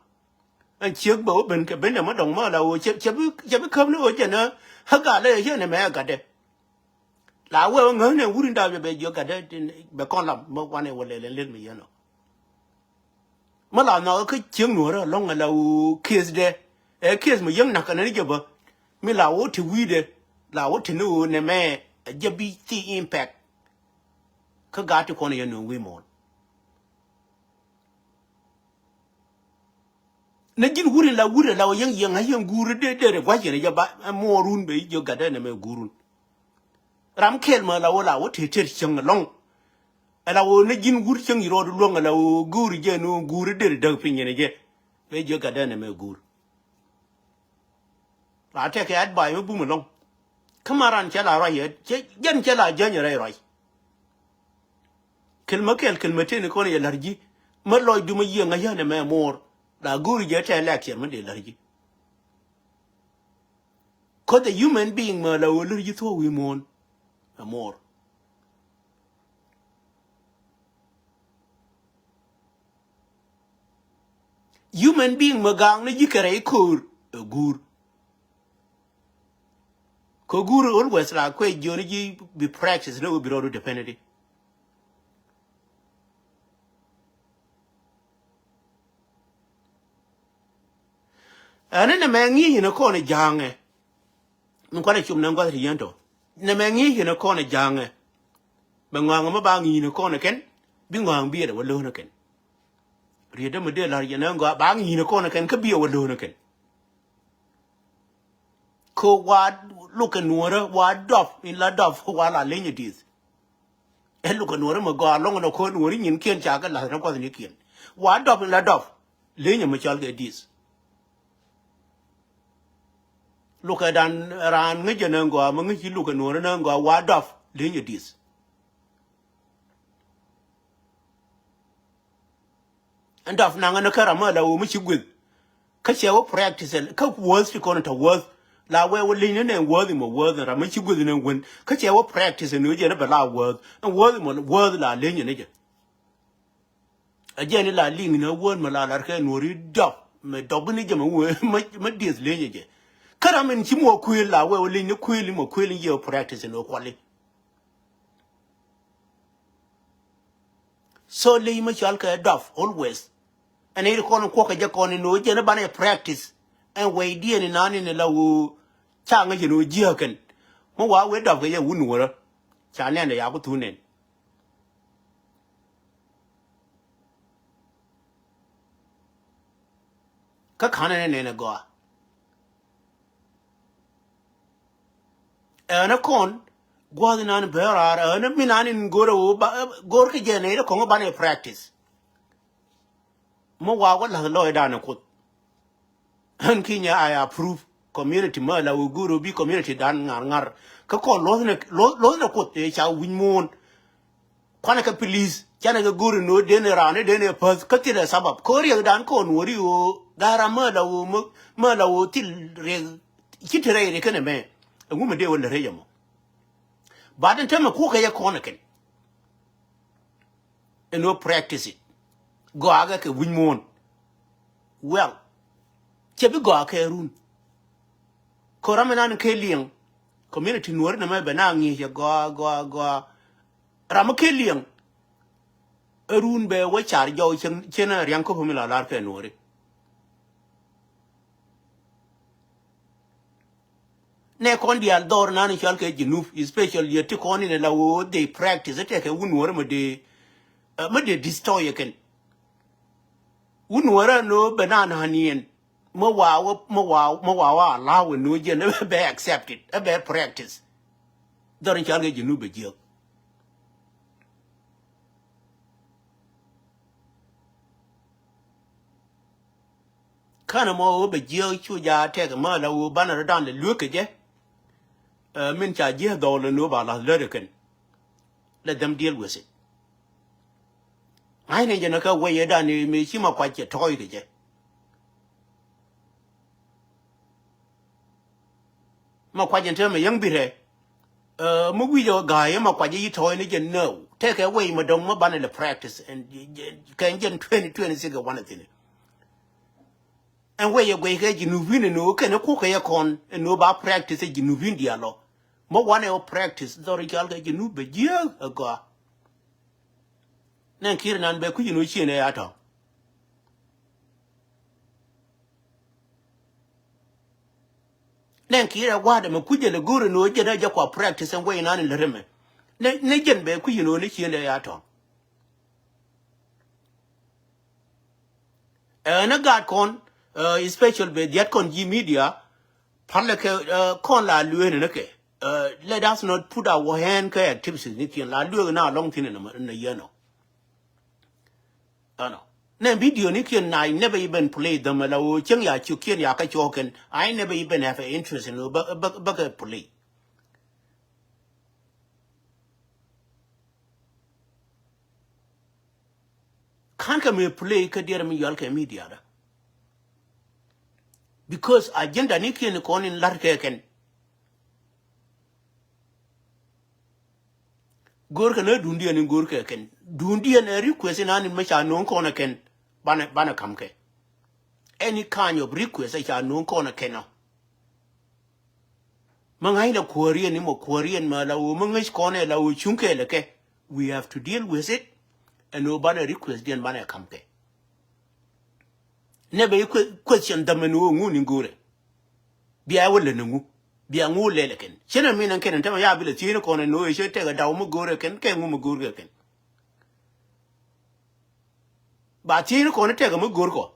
Ɛn ciek bɛ wä ben kɛ ben dɛ mä dɔŋ mä la wä cɛ cɛ bi cɛ bi käp ni wä jɛ nä. Ɣä gal lɛ yɛ cɛ nɛ mɛ ɛ gatdɛ. La wee wä ŋäth nɛ wur in dap yɛ bɛ jiök gatdɛ bɛ kɔn lam mä wanɛ wä lɛl ɛn lel mi yɛn ɔ. Mä la nhɔk kä ciek nuɔrä lɔŋ ɛ la wä kieth dɛ. Ɛ kieth mi yäŋ nak kɛ nɛ ni jɛ bä. Mi la wä ti wi̱i̱dɛ la wä ti ni wä nɛ mɛ ɛ jɛ bi thi impact. Kä gat ti kɔn yɛ nuɔ̱ŋ wi̱i̱ muɔ̱ɔ̱n. Ni ji̱n wuri la wuri la wä yäŋ yäŋ a yäŋ guuri dee dee rɛ gua̱c yɛn jɛ ba ɛ muɔɔrun bɛ jiök gatdɛ nɛ mɛ guurun. Ram kɛl mɛ la wä la wä tëë tëë cäŋ ɛlɔ̱ŋ. Ɛ la wä ni ji̱n wur cäŋ yi rɔɔd luäŋ ɛ la wä guuri jɛ ni wä guuri dee rɛ däk piny yɛn jɛ. Bɛ jiök gatdɛ nɛ mɛ guur. La tɛkɛ advice mi bum ɛlɔ̱ŋ. Kä ma ran cɛ la ruac yɛ, cɛ, jɛn cɛ la jäny rɛy ruac. Kɛl mä kɛl, kɛl mä teni kɔn yɛ la̱r ji̱. Mä lɔcdu mä yiëŋ a yän ɛmɛ muɔɔr. La go̱o̱ri jɛ tɛ election mä dee la̱r ji̱. Cause the human being mä la ɣöö la̱r ji̱ thuɔ̱k wi̱i̱ muɔ̱ɔ̱n. Ɛ muɔɔr. Human being mä gaŋ ni ji̱ kɛ rɛy ko̱o̱r ɛ guur. Kɛ guur always la kuɛ jiɔni ji̱ bi practice ni wä bi rɔɔdu dependent. Ɛn ni nɛ mɛ ŋi̱i̱c ni kɔn ja̱a̱ŋɛ. Min kuanɛ cum nɛ gua̱th ti yɛn tɔ. Nɛ mɛ ŋi̱i̱c ni kɔn ja̱a̱ŋɛ. Bɛ ŋɔaŋ mi ba ŋi̱i̱c ni kɔn kɛn. Bi ŋɔaŋ biɛt ɛ wä lo̱o̱n kɛn. Riet dämɛ dee la̱r yɛn ɛ ŋɔaŋ ba ŋi̱i̱c ni kɔn kɛn kä biɛ wä lo̱o̱n kɛn. Ko wa lukɛ nuɔrä wa dɔp in la dɔp wa la leny a dieth. Ɛ lukɛ nuɔrä mɛ gɔaa lɔŋ nɔ ko nuɔri nyin kiɛn ca kɛ lath nɔ kuath ni kiɛn. Wa dɔp in la dɔp leny a mɛ cɔl kɛ dieth. Lukɛ dan raan ŋäcä nɛ gɔaa mɛ ŋäci lukɛ nuɔrä nɛ gɔaa wa dɔp leny a dieth. Ɛn dap naŋ ɛn kä ram mi la wä mi ci gueth. Kä cɛ wä practice ɛn kä wuɔth ti kɔn tɔ wuɔth. La wɛ wä leny ni nɛ wuɔth imɔ wuɔth ɛn ram mi ci gueth ni wen kä cɛ wä practice ɛn wi jɛ ni bɛ la wuɔth ɛn wuɔth imɔ wuɔth la leny ɛn jɛ. A jɛ ni la liŋ ni wuɔth mɛ la lar kɛ nuɔri dɔp mɛ dɔp ni jɛ mɛ wä mɛ dieth leny jɛ. Kä ram in ci mɔ kuël la wɛ wä leny ni kuël imɔ kuël in jɛ wä practice ɛn wä kuali. So ley mi cɔal kɛ dɔf always. Ɛn iri kɔn kuɔk kɛ jɛ kɔn in ɣöö jɛn banɛ practice. Ɛn wɛy diɛn in nan in la ɣöö ca ŋäc in ɣöö jiääk kɛn. Mi wa wee dɔf kɛ jɛ wun wärä. Ca nɛn dɛ ya ku thun nɛn. Kä ka̱n ɛn ɛ nɛn ɛ gɔaa. Ɛn ɛ kɔn gua̱th inan bɛ raar ɛn ɛ mi nan in go̱r ɛ ɣöö ba go̱r kä jɛ nɛy dee kɔŋ banɛ practice. Mi wa wä la̱th lɔɔcdan ɛ kuoth. Ɣän ki nyɛ I approve community mä la wä go̱r ɛ bi community dan ŋa̱r ŋa̱r. Kä kɔn luɔ̱thnɛ luɔ̱thnɛ kuoth ëë ca wi̱c muɔ̱ɔ̱n. Kuanɛ kɛ police canɛ kɛ go̱r ɛ no̱o̱ den ɛ raan ɛ den ɛ päth kä thilɛ sabab ko̱ riɛkdan kɔn wä ri ɣöö ga̱r ram mä la wä mä la wä thil riɛk. Ci te rɛy ri kɛn ɛmɛ. Ɛŋu mi dee wä lɛ rɛy ɛmɔ. But ɛn täämɛ kuɔkɛ yɛ kɔn ɛ kɛn. Ɛn wä practice it. Gɔakɛ kɛ wi̱c muɔ̱ɔ̱n. Well, cɛ bi gɔakɛ run. Ko̱ ram ɛnan kɛ liɛŋ. Community nuɔ̱ɔ̱ri nɛmɛ bɛ na ŋi̱i̱cɛ gɔaa gɔaa gɔaa. Ram kɛ liɛŋ. Ɛ run bɛ wä car jɔw cien cien riaŋ ko̱p mi la lar kɛ nuɔ̱ɔ̱ri. Nɛ kɔn diaal dhɔr nan cɔal kɛ Junub, especially yɛ ti kɔn in la woo they practice tɛkɛ wun wärä mɛ dee mɛ dee destroy kɛn. Wun wärä no bɛ nan han yɛn mɛ waa wä mɛ waa mɛ waa wa allow no jɛn bɛ accept it bɛ practice. Dhɔr in cɔal kɛ Junub bɛ jiäk. Känɛ mɔ ɣöö bɛ jiääk cu jaa tɛk mä la ɣöö banɛ rɔ dan lɛ lueek kɛ jɛ. Ɛ, min ca jiääk dhɔɔl lɛ ni ɣöö ba la̱th lät ɛ kɛn. Let them deal with it. Ŋa̱cnɛ jɛ ni kä wec ɛ dan ni mi ci ma kuac cɛ tɔɔy kɛ jɛ. Ma kuac in täämɛ yäŋ bi rɛ. Ɛ, mi wi̱c ɛ ga̱a̱c ɛ ma kuac ɛ yi tɔ̱ɔ̱c ni jɛn nääu. Tëëkɛ wec ma dɔ̱ŋ ma banɛ lɛ practice. Ɛn, kɛ jɛn twenty twenty-six ɛ wanɛ thi̱n. Ɛn wec ɛ guɛc kɛ Junubin ɛn ɣöö kɛn ɛ kuɔ̱k kɛ yɛ kɔn ɛn ɣöö ba practice ɛ Junubin diaal ɔ. Ma wanɛ ɔ practice dhɔr i̱ cɔal kɛ Junub bɛ jiääk ɛ gɔaa. Nɛn ki̱i̱r nan bɛ kui̱c ɛn ɣöö ciëŋ ɛ ya tɔ̱. Nɛn ki̱i̱r ɛ wa̱a̱dɛ mɛ kui̱c jɛ lɛ go̱o̱r ɛn ɣöö jɛn ɛ jɛ kua practice ɛn wec nan in lät ɛmɛ. Nɛ, nɛ jɛn bɛ kui̱c ɛn ɣöö ni ciëŋdɛ ya tɔ̱. Ɛn ɛ gaat kɔn, ɛ, especially bɛ diat kɔn ji̱ media, palɛ kɛ, ɛ, kɔn la lueen ɛn ɛ kɛ. Ɛ, let us not put our hand kɛ activities ni kiɛn la lueen na lɔŋ thi̱n ɛn ɛ yɛn ɔ. Ɛnɔ. Nɛ video ni kiɛn, I never even play them. La woo cieŋ ya ciökiɛn ya kä cuɔ̱ɔ̱kɛn, I never even have an interest in bä, bä, bä kɛ play. Ka̱n kɛ mi play kä diɛɛr mi yɔal kɛ media da. Because agenda ni kiɛn kɔn in la̱r kɛ kɛn. Go̱o̱rkɛ ni duundiɛn in go̱o̱rkɛ kɛn. Duundiɛn ɛ request in an in mi ca no̱o̱ŋ kɔn ɛ kɛn. Banɛ, banɛ ka̱m kɛ. Any kind of request ɛ ca no̱o̱ŋ kɔn ɛ kɛn ɔ. Mi ŋa̱c la kuääriɛn ni mɔ kuääriɛn mɛ la woo mi ŋäc kɔn ɛ la woo cuŋ kɛɛl ɛ kɛ. We have to deal with it. Ɛn woo banɛ request diɛn banɛ ka̱m kɛ. Nɛ bɛ question dämɛ ni woo ŋu ni go̱o̱rɛ. Bia wä lɛ ni ŋu. Bia ŋu lɛl ɛ kɛn. Cɛ nɛ min ɛn kɛn ɛn tämɛ ya bi lɛ thiec ni kɔn ɛn woo ɛ cɛ tɛk ɛ daw mi go̱o̱rɛ kɛn kɛ ŋu mi go̱o̱rɛ kɛn. Ba thiecni kɔn i̱ tɛkɛ mi go̱r kɔ.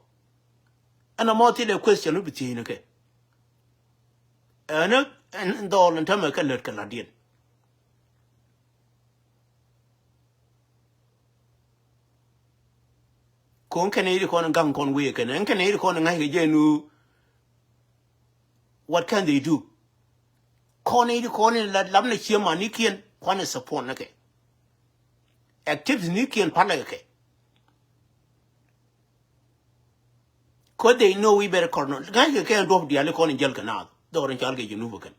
Ɛn amɔ thilɛ question i̱ bi thiecni kɛ. Ɛn ɛn dhɔl ɛn tämɛ kɛ lät kɛ la̱tdiɛn. Ko̱n kɛn i̱ di kɔn gaŋ kɔn wee kɛn ɛn kɛn i̱ di kɔn ŋa̱ckɛ jɛ nu. What can they do? Kɔn i̱ di kɔn in la lam na cie man ni kiɛn kuan in support na kɛ. Activities ni kiɛn palɛ kɛ. Cause they know we better kɔr nɔ ŋa̱ckɛ kɛ in duɔp diali kɔn in jäl kɛ naath dhɔr in cal kɛ Junub kɛn.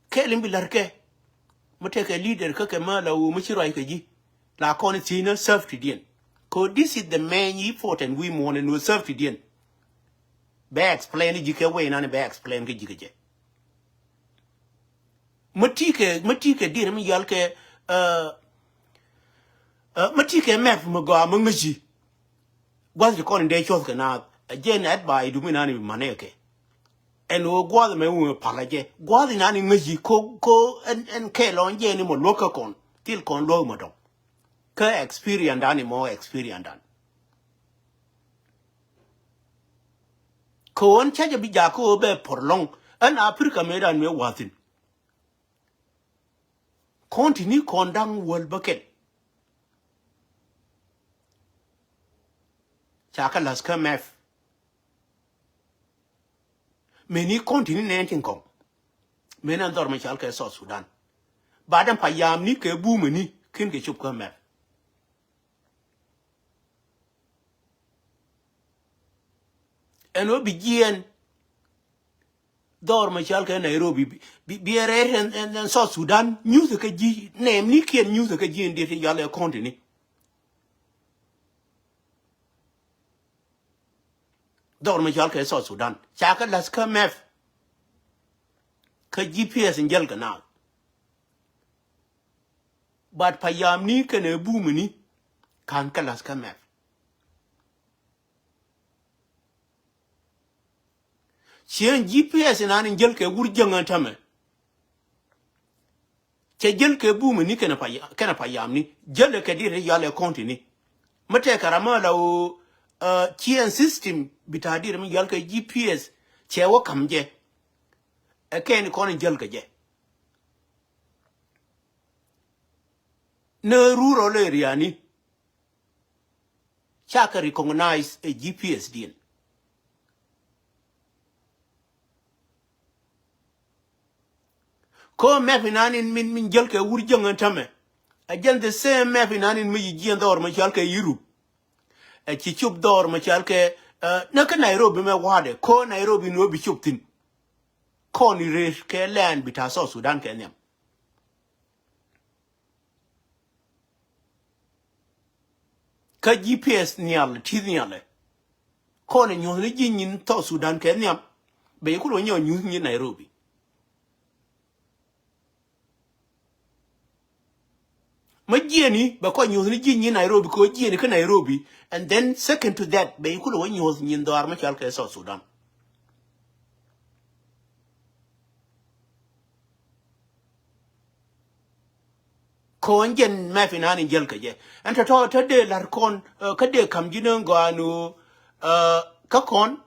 Kɛɛl in bi la̱rkɛ mi tekɛ leader kä kɛ mä la ɣöö mi ci ruac kɛ ji̱ la kɔn thiecnä safety diɛn. Cause this is the main important wi̱i̱ muɔ̱ɔ̱n in ɣöö safety diɛn. Bɛ explain ji̱ kɛ wee nan bɛ explain kɛ ji̱ kɛ jɛ. Mi ti kɛ mi ti kɛ diɛn mi yal kɛ mi ti kɛ map mi gɔaa mi ŋäci. Gua̱th ti kɔn in dee cuɔth kɛ naath a jɛn advice du mi nani bi manɛ kɛ. Ɛn ɣöö gua̱th mɛ wun pal a jɛ gua̱th in nani ŋäci ko ko ɛn ɛn kɛ lɔn jɛ ni mɔ luäk kä kɔn thil kɔn luäk mɔ dɔŋ. Kä experience dan in mɔ experience dan. Kɛ ɣöö ɛn ca jɛ bi jakä ɣöö bɛ por lɔŋ ɛn Africa mëë dan mëë wathin. Kɔn ti ni kɔn da̱ŋ wäl bäkɛl. Ca kä la̱th kä map. Mëë ni kɔn ti ni nɛn tin kɔŋ. Mëë ni an dhɔr mi cal kɛ South Sudan. Ba dɛm pa yam ni kɛ bumɛ ni kin kɛ cop kä map. Ɛn ɣöö bi jiɛɛn dhɔr mɛ cal kɛ Nairobi bi bi rɛɛr ɛn South Sudan nyuth kä ji̱ nɛɛm ni kiɛn nyuth kä ji̱ in diet ti yal ɛ kɔn ti ni. Dhɔr mɛ cal kɛ South Sudan ca kɛ la̱th kä map. Kä G P S in jäl kɛ naath. But pa yam ni kɛnɛ bumɛ ni ka̱n kɛ la̱th kä map. Ciɛ G P S inan in jäl kɛ wur jäŋ ɛn tämɛ. Cɛ jäl kɛ bumɛ ni kɛnɛ pa ya- kɛnɛ pa yam ni jäl kɛ dir yal ɛ kɔn ti ni. Mi tɛkɛ ram mi la ɣöö ciɛ ɛn system bi ta̱a̱ dir mi yal kɛ G P S cɛ wä ka̱m jɛ. Ɛ kɛn kɔn in jäl kɛ jɛ. Ni rural area ni. Ca kɛ recognize ɛ G P S diɛn. Ko map inan in min min jäl kɛ wur jäŋ ɛn tämɛ. Ɛ jɛn the same map inan in mi yi jiɛn dhɔr mɛ cal kɛ Europe. Ɛ ci cop dhɔr mɛ cal kɛ nä kä Nairobi mɛ wa̱a̱dɛ ko Nairobi ni wä bi cop thi̱n. Kɔn i̱ rëër kɛ land bi ta̱a̱ South Sudan kɛ nhiam. Kä G P S nhial ti̱th nhialɛ. Kɔn ɛ nyuɔ̱th ni ji̱ nyin South Sudan kɛ nhiam. Bɛ yi kulɛ wä nyɔk nyuth nyin Nairobi. Mä jiɛni bɛ kɔn nyuɔ̱th ni ji̱ nyin Nairobi kɛ wä jiɛni kä Nairobi. And then second to that bɛ yi kulɛ wä nyuɔ̱th nyin dhɔaar mä cal kɛ South Sudan. Kɔn jɛn map inan in jäl kɛ jɛ ɛn tɔ̱tɔ̱ tä dee la̱r kɔn kä dee ka̱m ji̱n ɛn gɔaa ni ɣöö kä kɔn.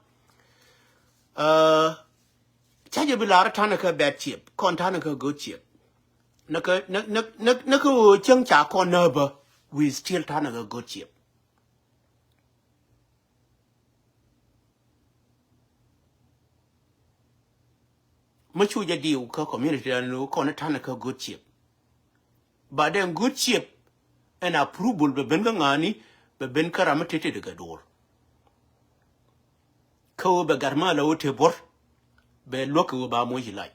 Ca jɛ bi la̱r ta̱nɛ kä bad ciɛp kɔn ta̱nɛ kä good ciɛp. Näkä, näk, näk, näk, näkä ɣöö cäŋ ca kɔn nääbä, we still ta̱nɛ kä good shape. Mä cu jɛ diw kä community dan ni kɔn ta̱nɛ kä good shape. But then good shape and approval bɛ ben kä ŋa̱a̱ni, bɛ ben kä ram mi tetdet kɛ duɔ̱ɔ̱r. Kä ɣöö bɛ gat mä la ɣöö te buɔ̱r, bɛ luäk kɛ ɣöö ba moc ilac.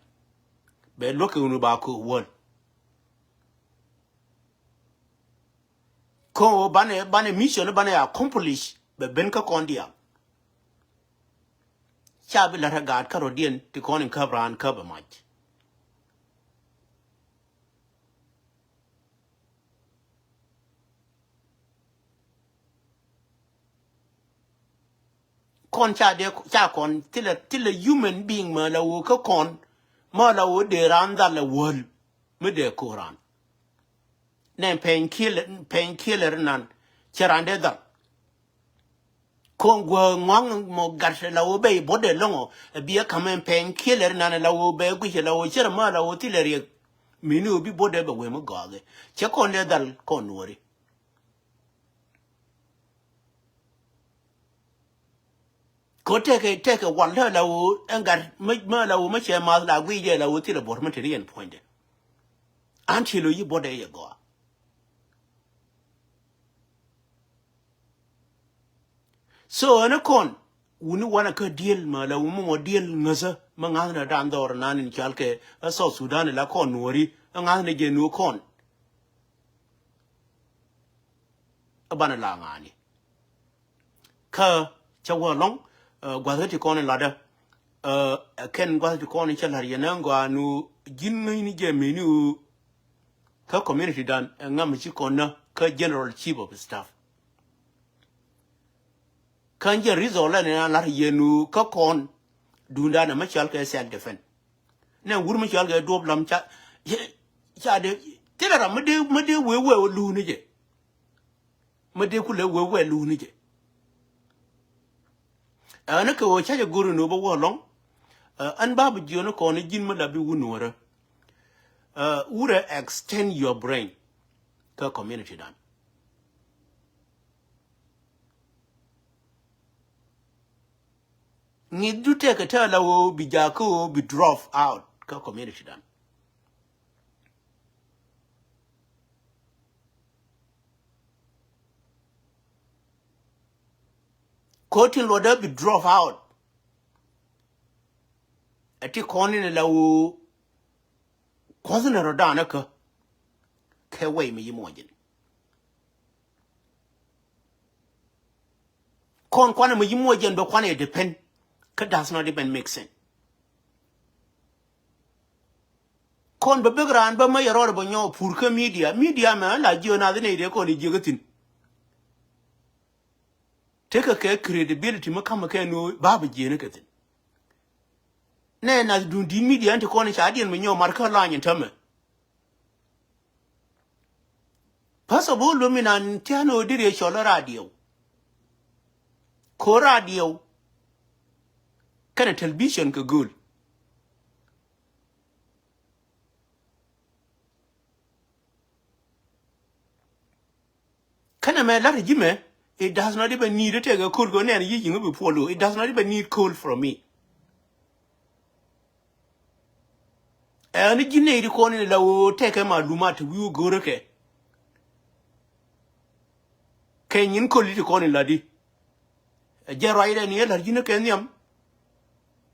Bɛ luäk kɛ ɣöö ba köök wäl. Kä ɣöö banɛ, banɛ mission banɛ accomplish bɛ ben kä kɔn diaal. Ca bi la̱t ɛ gaat kärɔ̱diɛn ti kɔn in käp raan käp ɛ mac. Kɔn ca dee, ca kɔn thilɛ, thilɛ human being mä la ɣöö kä kɔn, mä la ɣöö dee raan dhal ɛ wäl mi dee ko̱o̱ran. Nɛ painkiller, painkiller nan cɛ raan dee dhal. Ko̱o̱ŋ guäär ŋɔ̱a̱ŋ mɔ gat la ɣöö bɛ i̱ buɔ̱t dee lɔ̱ŋɔ, ɛ biɛ ka̱m ɛn painkiller nan la ɣöö bɛ guic la ɣöö cɛ rɛ mä la ɣöö thilɛ riɛk. Mini ɣöö bi buɔ̱t dee bɛ wee mi gɔaakɛ. Cɛ kɔn dee dhal kɔn nuɔ̱ɔ̱ri. Ko tɛkɛ, tɛkɛ wal dä la ɣöö ɛn gat mä, mä la ɣöö mä cɛ math la guic jɛ la ɣöö thilɛ buɔ̱t mä te ri ɛn puɔ̱nydɛ. An ci lo yi buɔ̱t dee yɛ gɔaa. So ɛn kɔn wuni wanɛ kä diel mä la wumi mɔ diel ŋäthä mä ŋa̱thnɛ dan dhɔr nan in cal kɛ ɛ South Sudan la kɔn nuɔri ɛ ŋa̱thnɛ jɛ nu kɔn. Ɛ banɛ la ŋa̱ni. Kä cä wä lɔŋ, ɛ, gua̱th kä ti kɔn in latdä. Ɛ, ɛ kɛn gua̱th ti kɔn in cä la̱r yɛn ɛn gɔaa nu ji̱n ŋäcni jɛ meni ɣöö kä community dan ɛ ŋam ci kɔn nä kä general chief of staff. Kä jɛ result ɛn in a la̱r yɛn ɣöö kä kɔn duundan ɛmɛ cɔal kɛ self defense. Nɛ wur mi cɔal kɛ duɔp lam ca, ca dee thilɛ ram mi dee, mi dee wee wee luuni jɛ. Mi dee kulɛ wee wee luuni jɛ. Ɛn kɛ ɣöö ca jɛ go̱r in ɣöö bä wä lɔŋ. Ɛn ba bi jiɔni kɔn ji̱n mi la bi wun nuɔrä. Wurɛ extend your brain kä community dan. Ŋi̱th du tɛkɛ tɛk la ɣöö bi jakä ɣöö bi drop out kä community dan. Ko̱ tin luɔtdä bi drop out. Ɛ ti kɔn in la ɣöö kuɔth ni rɔ danä kä kɛ wɛy mi yi muɔcin. Kɔn kuanɛ mi yi muɔcin bɛ kuanɛ depend. Kä does not even make sense. Kɔn bɛ bek raan bä mä yɛ rɔɔdɛ bɛ nyɔk pur kä media. Media mɛ la jiö nath inɛ idee kɔn ijiö kä thin. Tekɛ kɛ credibility mi ka̱mɛ kɛ nu ba bɛ jiö ni kɛ thin. Nɛ nath dun di̱t media in ti kɔn ica diɛn bɛ nyɔk mar kä lany in tämɛ. First of all, luɔm inan tian ɣöö deri ɛ cɔl ɛ radio. Ko radio kɛnɛ television kɛ gööl. Kɛnɛ mɛ la̱rä ji̱ mɛ, it does not even need, tekɛ köl kɛ nɛn yi̱ yi̱ŋ bi puɔl ɣöö, it does not even need call from me. Ɛn ji̱ nɛy ti kɔn in la ɣöö tekɛ malumat ti wi̱i̱ wä go̱rä kɛ. Kɛ nyin köl ti kɔn in la di. Ɛ jɛ ruacdɛ ni ɛ la̱r ji̱n kɛ nhiam.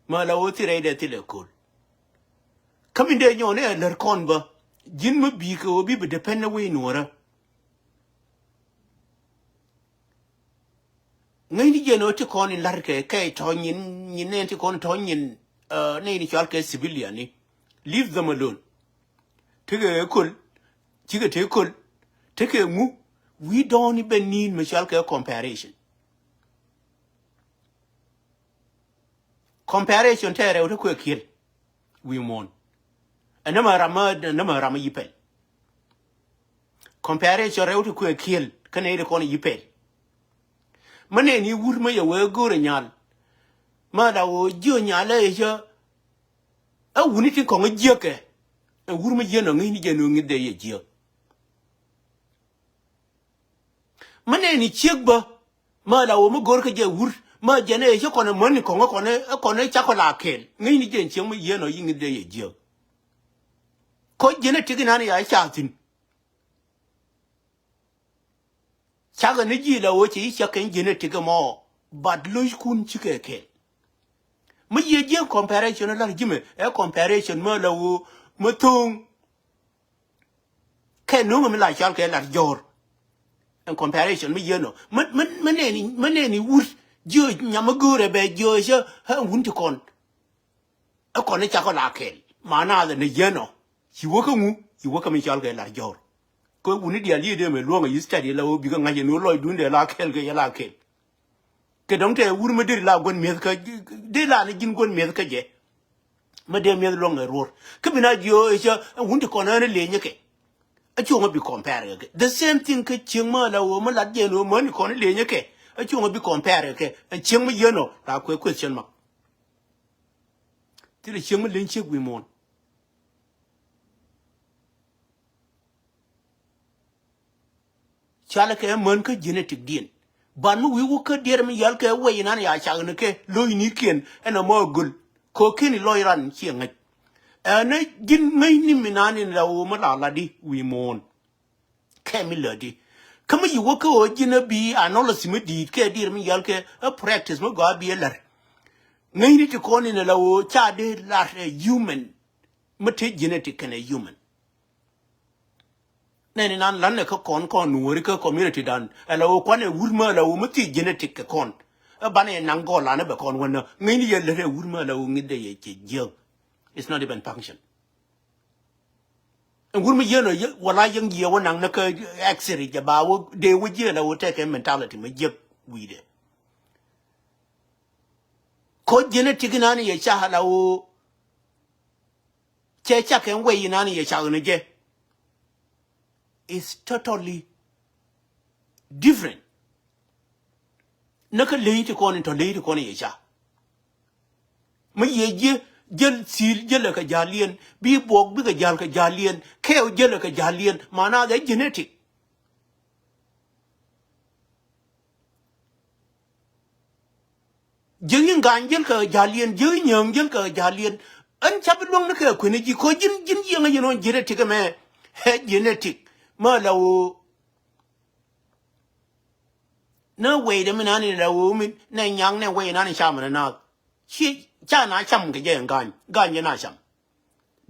Ma la ɣöö thil rɛydɛ thilɛ köl. Kä min dee nyɔk ni ɛ la̱r kɔn bä. Ji̱n mi bi̱i̱ kɛ ɣöö bi bi depend ni wi̱i̱ nuɔ̱ɔ̱rä. Ŋäcni jɛn ɣöö ti kɔn in la̱rkɛ kɛ tɔ̱ nyin, nyin nɛn ti kɔn tɔ̱ nyin, ɛ, nɛy ni cɔal kɛ civilian ni. Leave them alone. Tekɛ köl, cikɛ te köl, tekɛ ŋu, we don't even need mi cɔal kɛ comparison. Comparison te rɛw te kuɛ kiel. Wi̱i̱ muɔ̱ɔ̱n. Ɛ nɛmɛ ram, ɛ nɛmɛ ram yi pɛl. Comparison rɛw ti kuɛ kiel kä nɛy ti kɔn yi pɛl. Mä nɛn i̱ wur mä yɛ wee go̱o̱rɛ nyal. Mä la ɣöö jiö nyal ɛ cä. Ɛ wuni tin kɔŋ jiäkɛ. Ɛn wur mi jiɛn ɔ ŋäcni jɛ ni ɣöö ŋi̱th dee yɛ jiääk. Mi nɛɛni ciek bä, mi la ɣöö mi go̱r kä jɛ wur, mi jɛn ɛ ci kɔn ɛ mäni kɔŋ ɛ kɔn ɛ, ɛ kɔn ɛ cakɔ la kɛɛl. Ŋäcni jɛ ɛn cieŋ mi jiɛn ɔ i̱ ŋi̱th dee yɛ jiääk. Kɔ jiɛn ɛ ti̱k inan ya ca thi̱n. Cakɛ ni ji̱ la ɣöö cɛ i̱ cak kɛn jiɛn ɛ ti̱k ɛmɔ, but lo̱ckun cikɛ kɛɛl. Mi yiëë jiäk comparison ɛ la̱r ji̱ mɛ, ɛ comparison mi la ɣöö mi tho̱o̱ŋ. Kɛ no̱o̱ŋ mi la cɔal kɛ lat jɔ̱ɔ̱r. Ɛn comparison mi yieen ɔ. Mi, mi, mi nɛɛni, mi nɛɛni wut jiö nyam mi go̱o̱rɛ bɛ jiö cä ɛ wun ti kɔn. Ɛ kɔn i̱ cakɔ la kɛɛl. Ma naath ɛn yieen ɔ. Ci wä kä ŋu, ci wä kä mi cɔal kɛ lat jɔ̱ɔ̱r. Kɛ wuni diaal yiëë dee mɛ luɔ̱ŋ ɛ yi study la ɣöö bikɛ ŋa̱c ɛn ɣöö lɔcdun dee la kɛɛl kɛ yɛ la kɛɛl. Kɛ dɔ̱ŋ tɛ wur mi deri la guän mi̱eth kä, deri la ni ji̱n guän mi̱eth kä jɛ. Mi dee mi̱eth luɔ̱ŋ ɛ ruɔ̱r. Kä bi na jiö ɛ cä, ɛ wun ti kɔn ɛ ni lenyä kɛ. Ɛ cuɔ̱ŋ ɛ bi compare kɛ. The same thing kä cieŋ mi la ɣöö mi lat jɛ ni ɣöö mäni kɔn ɛ lenyä kɛ. Ɛ cuɔ̱ŋ ɛ bi compare kɛ. Ɛ cieŋ mi yien ɔ, la kuɛ question mark. Thilɛ cieŋ mi leny ciek wi̱i̱ muɔ̱ɔ̱n. Cɔalɛ kɛ män kä genetic diɛn. Ban mi wi̱i̱ wä kä diɛɛr mi yal kɛ wec inan ya cak ni kɛ lo̱cnikiɛn ɛn ɛmɔ ɛ göl. Kɛ ɣöö keni lɔc ran ciɛ ŋäc. Ɛn ɛ ji̱n ŋäcni mi nan in la ɣöö mi la lat di wi̱i̱ muɔ̱ɔ̱n. Kɛ mi lätdi. Kä mi yi wä kä ɣöö ji̱n ɛ bi analysis mi di̱i̱t kɛ diɛɛr mi yal kɛ ɛ practice mi gɔaa bi ɛ la̱r. Ŋäcni ti kɔn in la ɣöö ca dee lat ɛ human. Mi te genetic kɛnɛ human. Nɛni nan la̱t nɛ kä kɔn kɔn nuɔ̱ɔ̱ri kä community dan. Ɛ la ɣöö kuanɛ wur mi ɛ la ɣöö mi thii genetic kɛ kɔn. Ɛ banɛ yɛ naŋ gɔɔlan ɛ bɛ kɔn wänä. Ŋäcni yɛ lät ɛ wur mi ɛ la ɣöö ŋi̱th dee yɛ cɛ jiäk. It's not even function. Ɛn wur mi yien ɔ, wala yäŋ jiɛ wä naŋ ni kä X-ray jɛ ba wä dee wä jiɛ la wä tɛkɛ mentality mi jiäk wi̱i̱dɛ. Kɔ genetic inan yɛ ca la wä cɛ cak ɛn wɛy inan yɛ cak ni jɛ. It's totally different. Ni kä ley ti kɔn in tɔ ley ti kɔn in yɛ ca. Mi yɛ jiɛ jäl thi̱i̱l jälɛ kɛ ja̱liɛn, bi buɔk bikɛ ja̱l kɛ ja̱liɛn, kɛɛw jälɛ kɛ ja̱liɛn, mana dhɛ genetic. Jiäk in ga̱a̱ny jäl kɛ ja̱liɛn, jiäk in nyääŋ jäl kɛ ja̱liɛn. Ɛn ca bi luäŋ ni kɛ kueni ji̱, kɔ ji̱n, ji̱n jiɛŋä yɛn ɣän genetic ɛmɛ. Ɛ genetic. Mä la ɣöö nä wɛy dɛ mi nani la ɣöö mi nɛ nyaŋ nɛ wɛy nani cam ni naath. Ci ca na cam kɛ jɛ ɛn ga̱a̱ny, ga̱a̱ny jɛ na cam.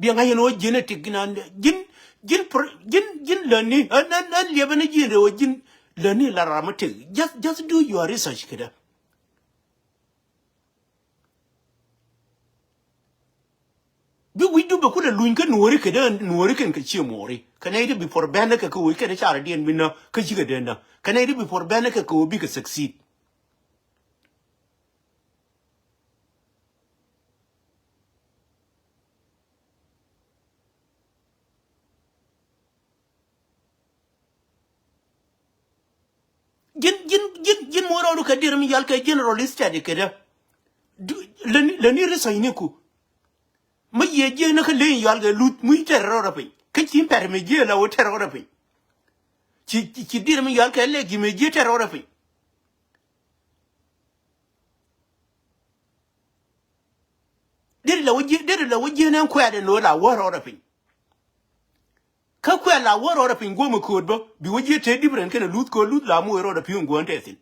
Biɛ ŋa̱c yɛn ɣöö genetic ji̱n an ji̱n, ji̱n pr-, ji̱n, ji̱n lätni, ɣän, ɣän, ɣän liɛpɛ ni ji̱n rɛw ɣöö ji̱n lätni la ram mi tëk. Just, just do your research kädä. Bi wi̱cdu bɛ kulɛ luny kä nuɔ̱ɔ̱ri kädä, nuɔ̱ɔ̱ri kɛn kɛ cië muɔ̱ɔ̱ri. Kɛ nɛy ti bi puɔr bɛ̈nä kɛ kɛ ɣöö kɛn carɛ diɛn mi nä kä cikɛ dee nä. Kɛ nɛy ti bi puɔr bɛ̈nä kɛ kɛ ɣöö bikɛ succeed. Ji̱n, ji̱n, ji̱n, ji̱n muɔ̱ɔ̱r rɔɔdu kɛ dier mi yal kɛ general study kädä. Du, lätni, lätni research ni ku. Mi yiëë jiäk ni kä leny yal kɛ luth mi tɛr rɔɔdɛ piny. Kä ci pɛr mi jiäk la wä tɛr rɔɔdɛ piny. Ci, ci, ci dier mi yal kɛ lek ji̱ mi jiäk tɛr rɔɔdɛ piny. Deri la wä ji̱, deri la wä ji̱ nɛn kuɛɛt ɛn ɣöö la wä rɔɔdɛ piny. Kä kuɛɛt la wä rɔɔdɛ piny guɔ̱m ɛ kööt bä, bi wä ji̱ te different kɛnɛ luth kööt luth la moc rɔɔdɛ pi̱w in guɔ̱n te thi̱n.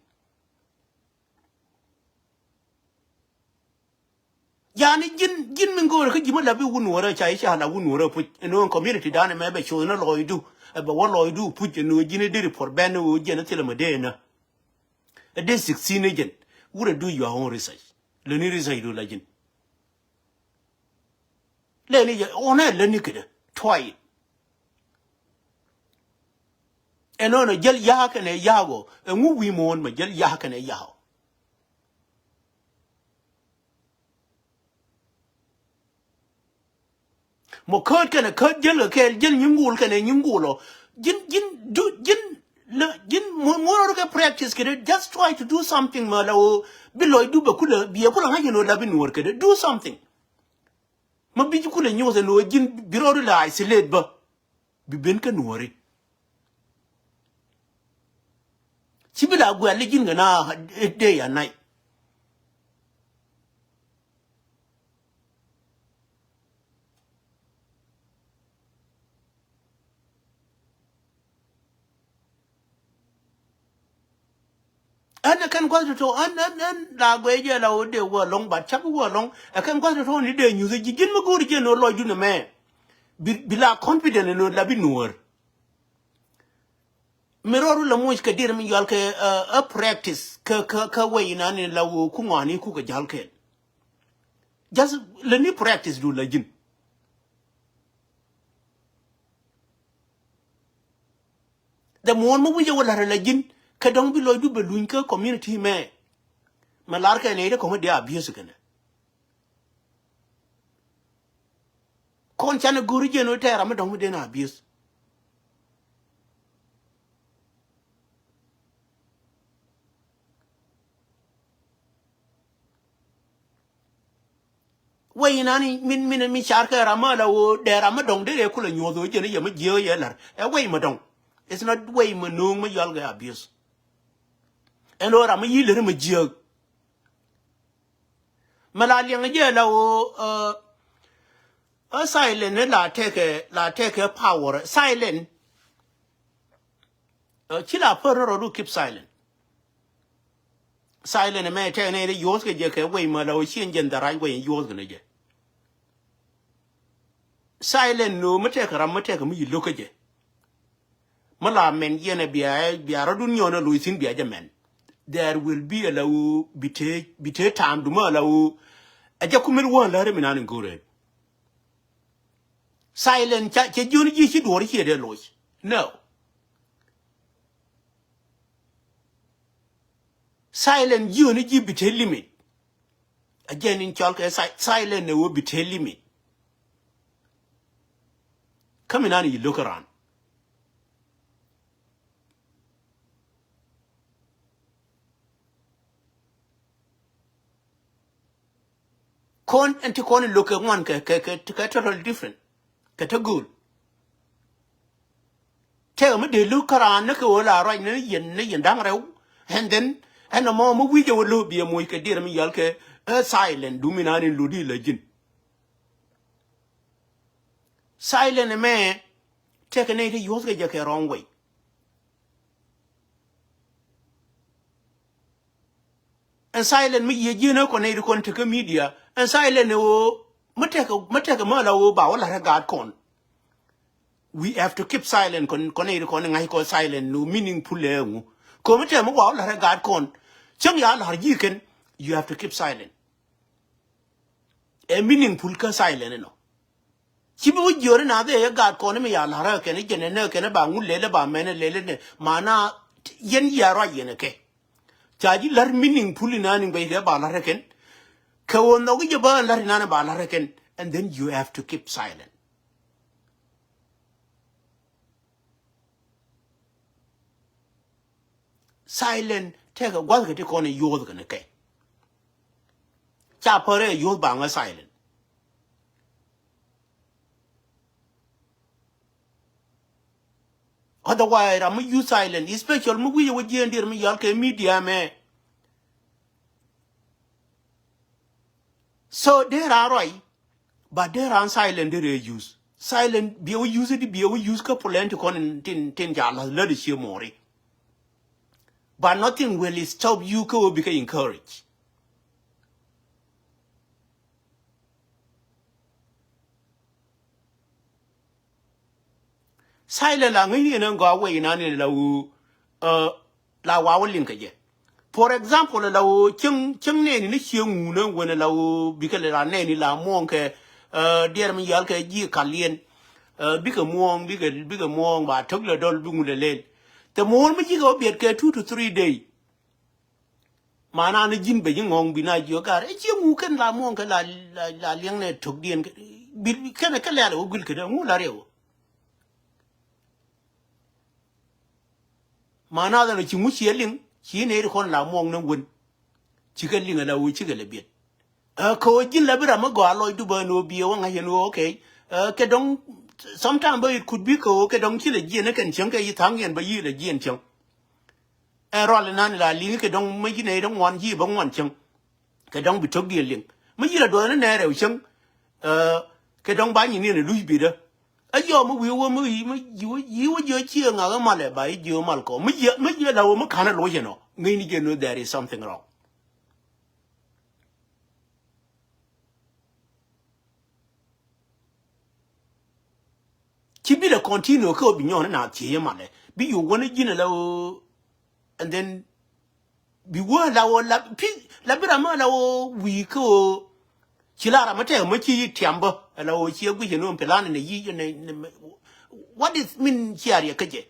Yani ji̱n, ji̱n min go̱o̱rä kä ji̱ mi la bi wun wärä ca i̱ ca la wun wärä puc. Ɛn ɣöö community dan ɛmɛ bɛ coth ni lɔcdu, ɛ bɛ wä lɔcdu puc ɛn ɣöö ji̱n i̱ deri puɔr bɛn ni ɣöö jiɛn i̱ thilɛ mi dee ɛnä. Ɛ dee sixteen agent. Wurɛ do your own research. Lätni research du la ji̱n. Lätni jɛ ɣɔnɛ lätni kädä. Try it. Ɛnɔnɔ jäl ya̱a̱ kɛnɛ ya̱a̱ gɔ. Ɛŋu wi̱i̱ muɔ̱ɔ̱n mɛ jäl ya̱a̱ kɛnɛ ya̱a̱. Mɔ käät kɛnɛ käät jäl kɛ kɛɛl jäl nyiŋ gul kɛnɛ nyiŋ gul ɔ. Ji̱n, ji̱n, du, ji̱n, lä, ji̱n muɔ̱ɔ̱n rɔɔd kɛ practice kädä. Just try to do something mɛ la ɣöö bi lɔcdu bɛ kulɛ, bi ɛ kulɛ ŋa̱c ɛn ɣöö la bi nuɔ̱ɔ̱r kädä. Do something. Ma bi ji̱ kulɛ nyuɔth ɛn ɣöö ji̱n bi rɔɔdu la isolate bä. Bi ben kä nuɔ̱ɔ̱ri. Ci bi la guɛl i̱ ji̱n kɛ na day and night. Ɛn ɛ kɛn gua̱th tɔ̱tɔ̱ ɛn ɛn ɛn la guɛy jɛ la wä dee wä lɔŋ, but cak wä lɔŋ ɛ kɛn gua̱th tɔ̱tɔ̱ ni dee nyuth ji̱ ji̱n mi go̱o̱ri jɛ ni wä lɔcdu ni mɛ. Bi bi la confident ni wä la bi nuɔ̱ɔ̱r. Mi rɔɔdu la moc kɛ dir mi yual kɛ ɛ practice kɛ kɛ kɛ wɛy inan in la wä ku ŋɔani ku kɛ jal kɛn. Just lɛ ni practice du la ji̱n. The more mi wi̱cɛ wä la̱rä la ji̱n kä dɔ̱ŋ bi lɔcdu bɛ luny kä community mɛ. Mɛ lar kɛ nɛy ti kɔ̱ŋ di abuse kɛnɛ. Kɔn canɛ go̱ri jiɛn wä tɛɛr amä dɔ̱ŋ mi den abuse. Wei inani min min mi car kɛ ram ma la wo dɛ ram ma dɔŋ dee rɛ kulɛ nyuɔth wo jɛn yɛ mi jiɛ yɛ lar ɛ wei ma dɔŋ. It's not wei ma no̱o̱ŋ ma yɔl kɛ abuse. Ɛn wo ram ma yi lɛri ma jiɛ. Ma la liɛŋ jɛ la wo ɛ ɛ silent ni la tɛkɛ la tɛkɛ power silent. Ɛ ci la pär ni rɔ du keep silent. Silent mɛ tɛk nɛ ri yuɔth kɛ jɛ kɛ wei mɛ la wä cien jɛn dharac wei yuɔth kɛ ni jɛ. Silent no mi tɛk ram mi tɛk mi yi lokä jɛ. Mi la mɛn yɛn ɛ bia bia rɔ dun nyɔn ɛ loc thin bia jɛ mɛn. There will be a la wä bi te bi te tam duma a la wä. Ɛ jɛ kumil wä la ri mi nan in go̱rɛ. Silent ca cɛ jiön ji̱ ci duɔr ciɛ dee loc. No. Silent jiöni ji̱ bi te limit. A jɛn in cɔl kɛ si- silent ni wä bi te limit. Kä mi nan yi lo̱k ran. Kɔn ɛn ti kɔn in lo̱k kɛ ŋuan kɛ kɛ kɛ kɛ total different. Kɛ te gööl. Tɛk mi dee lo̱k kä raan ni kɛ ɣöö la ruac ni yɛn ni yɛn da̱ŋ rɛw. And then ɛn ɛmɔ mi wi̱cɛ wä lo̱k biɛ moc kɛ diɛɛr mi yal kɛ ɛ silent du mi naan in lo̱di la ji̱n. Silent ɛmɛ tɛk kɛ nɛy ti yuɔ̱th kɛ jɛ kɛ wrong way. Ɛn silent mi yiëë ji̱n ɛ kɔn nɛy ti kɔn tekä media ɛn silent ɛ ɣöö mi tɛkɛ mi tɛkɛ mi ala ɣöö ba wä la̱t ɛ gaat kɔn. We have to keep silent kɔn kɔn nɛy ti kɔn ŋa̱c kɔn silent ni meaningful ɛ ŋu. Kɛ mi tɛkɛ mi wa wä la̱t ɛ gaat kɔn cäŋ ya la̱r ji̱ kɛn. You have to keep silent. Ɛ meaningful kä silent inɔ. Ci bi wä jiööri na dhɛ yɛ gaat kɔn mi ya la̱rä kɛn jɛn ɛnɛ kɛn ba ŋu lɛlɛ ba mɛn lɛlɛ nɛ mana yɛn yia ruac yɛn kɛ. Ca ji̱ la̱r meaningful inan in guɛy kɛ ba la̱rä kɛn. Kɛ wä nhɔk jɛ ba la̱r inan ba la̱rä kɛn. And then you have to keep silent. Silent tɛkɛ gua̱thkɛ ti kɔn in yuɔ̱thkɛ ni kɛ. Ca pärɛ yuɔ̱th ba ŋä silent. Otherwise ram mi yuth silent, especially mi wi̱cɛ wä jiɛn dier mi yɔal kɛ media mɛ. So dee ran ruac. But dee ran silent dee rɛ use. Silent biɛ wä use di biɛ wä use kä plan ti kɔn tin tin ca lath lät cie mɔri. But nothing will stop you kä wä bikɛ encourage. Silent la ŋäcni ɛn gɔaa wec inan in la wu la wa wä liŋ kɛ jɛ. For example la wu cieŋ cieŋ nɛɛni ni cie ŋuunä wen la wu bikɛ la nɛɛni la muɔ̱ɔ̱ŋ kɛ diɛɛr mi yal kɛ ji̱ kaliɛn. Bikɛ muɔ̱ɔ̱ŋ bikɛ bikɛ muɔ̱ɔ̱ŋ ba tok la dɔl bi ŋu la lel. The more mi ji̱ kɛ wä biɛt kɛ two to three day. Mana ni ji̱n bɛ ji̱ ŋɔ̱ŋ bi na jiök gar ɛ cie ŋu kɛn la muɔ̱ŋ kɛ la la liɛŋnɛ tok diɛn kɛ bi kɛn kɛ lɛl wä guil kɛ dee ŋu la riɛw. Mana dhan ci ŋu cie liŋ ci nɛy ri kɔn la muɔ̱ŋ ni wen. Cikɛ liŋ ala wee cikɛ lɛ biɛt. Ɛ, kɛ ɣöö ji̱n la bi ram mi gɔaa lɔcdu bä ɛn ɣöö biɛ wä ŋa̱c ɛn ɣöö, okay. Ɛ, kɛ dɔ̱ŋ, sometime bä it could be kɛ ɣöö kɛ dɔ̱ŋ ci lɛ jiɛn ɛ kɛn cieŋ kɛ yi tha̱a̱ŋ yɛn bä yi lɛ jiɛn cieŋ. Ɛ rual inan la liŋ kɛ dɔ̱ŋ mi ci nɛy dɔ̱ŋ ŋuan ci bä ŋuan cieŋ. Kɛ dɔ̱ŋ bi to̱k diɛ liŋ. Mi ci la duɔth ni nɛy rɛw cieŋ. Ɛ, kɛ dɔ̱ŋ ba nyin ni ɛn ɛ luc bitdä. Ɛ yɔm mi wi̱i̱ wä mi wi̱i̱ mi ji̱ wä ji̱ wä ji̱ wä ci ɛ ŋa̱k ɛ mal ɛ ba ji̱ ji̱ wä mal kɔ. Mi ji̱ mi ji̱ la wä mi ka̱n ɛ loc ɛnɔ. Ŋäcni jɛ ni there is something wrong. Ci bi lɛ continue kä bi nyɔn na thiec yɛ malɛ. Bi yo̱o̱ wänä ji̱n ala ɣöö, and then bi wä ala ɣöö la pi la bi ram ala ɣöö wi̱i̱ kä ɣöö ci la ram tɛk mä ci tiam bä ala ɣöö ci guic ɛn ɣöö plan ni yi ni, ni, what is mean ci a riɛk kä jɛ.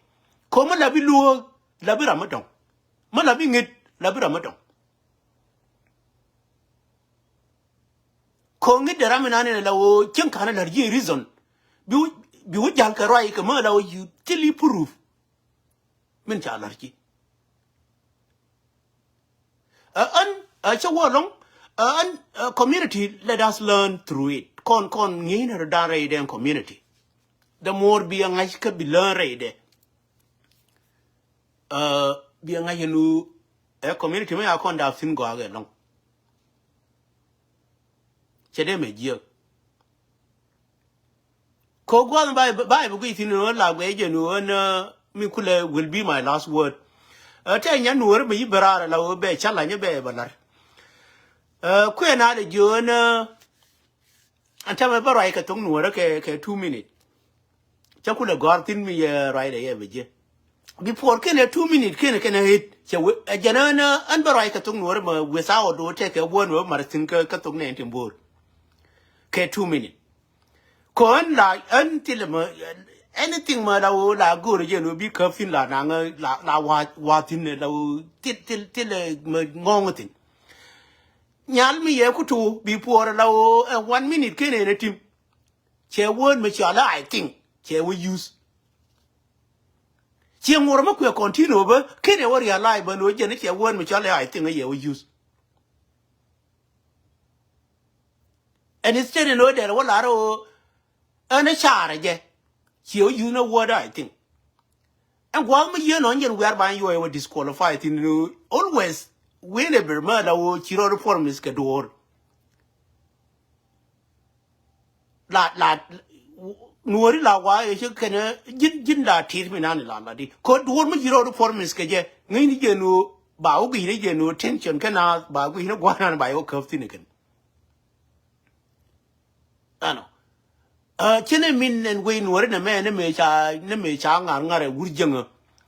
Ko̱ mä la bi luɔ̱ɔ̱k la bi ram mä dɔ̱ŋ. Mä la bi ŋet la bi ram mä dɔ̱ŋ. Ko̱ŋ i̱ dee ram inan in ala ɣöö cieŋ ka̱n a la̱r ji̱ reason. Bi wä, bi wä ja̱l kɛ ruac kɛ mä ala ɣöö you till you prove. Min ca la̱r ji̱. Ɛ ɣän, ɛ cä wä ɛlɔ̱ŋ, ɛ ɣän, ɛ community, let us learn through it. Kɔn, kɔn ŋi̱i̱n rɔ da̱a̱n rɛy dee community. The more bi a ŋa̱c kä bi learn rɛy dee. Ɛ, bi a ŋa̱c ɛn ɣöö ɛ community mi a kɔn daap thi̱n gɔaa kɛ ɛlɔ̱ŋ. Cɛ dee mɛ jiääk. Kɛ gua̱th ba, ba bi guic thi̱n ɣöö la guɛc jɛ ni ɣöö ɛn, ɛ, mi kulɛ will be my last word. Ɛ, tɛ nya nuɔ̱ɔ̱r mi yi bɛ raar ala ɣöö bɛ challenge bɛ bɛ la̱r. Ɛ, kuɛ na lɛ jiö ɛn, ɛ, ɛn tämɛ bä ruac kɛ thok nuɔ̱ɔ̱rä kɛ, kɛ two minute. Cä kulɛ gɔ̱a̱r thi̱n mi yɛ ruacdɛ yɛ bɛ jiɛ. Before kɛnɛ two minute kɛnɛ kɛnɛ ɣet cɛ wee ɛ jɛn ɣän, ɣän bä ruac kɛ thok nuɔ̱ɔ̱rä mɛ without wä tɛkɛ wä nuɔ̱ɔ̱rä mar thi̱n kä, kä thok nɛn tin bo̱o̱r. Kɛ two minute. Kɛ ɣän la ɣän thilɛ mɛ anything mɛ la wä la go̱o̱rä jɛ ni wä bi käp thi̱n la naŋ la, la wa, wa thi̱n la wä thil, thil, thilɛ mɛ ŋɔ̱ɔ̱ŋ thi̱n. Nyal mi yɛ kutu bi puɔr la wä ɛ one minute kɛnɛ nɛ tim. Cɛ word mi cɔal I think cɛ wä use. Ciɛ ŋuɔr mi kuɛ continue bä kɛnɛ wä realize bä lo̱c jɛn cɛ word mi cɔal I think yɛ wä use. And instead in wä dɛr wä lar wä ɛn carɛ jɛ. Ciɛ wä use ni word I think. Ɛn gua̱a̱th mi yieen ɔn jɛn wiar ban yuɔc wä disqualify thin ni always whenever mɛ la wä ci rɔɔd promise kɛ duɔ̱ɔ̱r. La, la, nuɔ̱ɔ̱ri la wa ëë ci kɛn ji̱n, ji̱n la tit mi nan la la di. Kɛ duɔ̱ɔ̱r mi ci rɔɔd promise kɛ jɛ ŋäcni jɛ ni wä ba wä gui̱cni jɛ ni wä tension kɛ na ba gui̱cni gua̱a̱r nan ba yɛ wä käp thin kɛn. Ɛnɔ. Ɛ, cin ɛ min ɛn wec nuɔ̱ɔ̱ri nɛ mɛ, nɛ mɛ ca, nɛ mɛ ca ŋa̱r ŋa̱r ɛ wur jäŋä.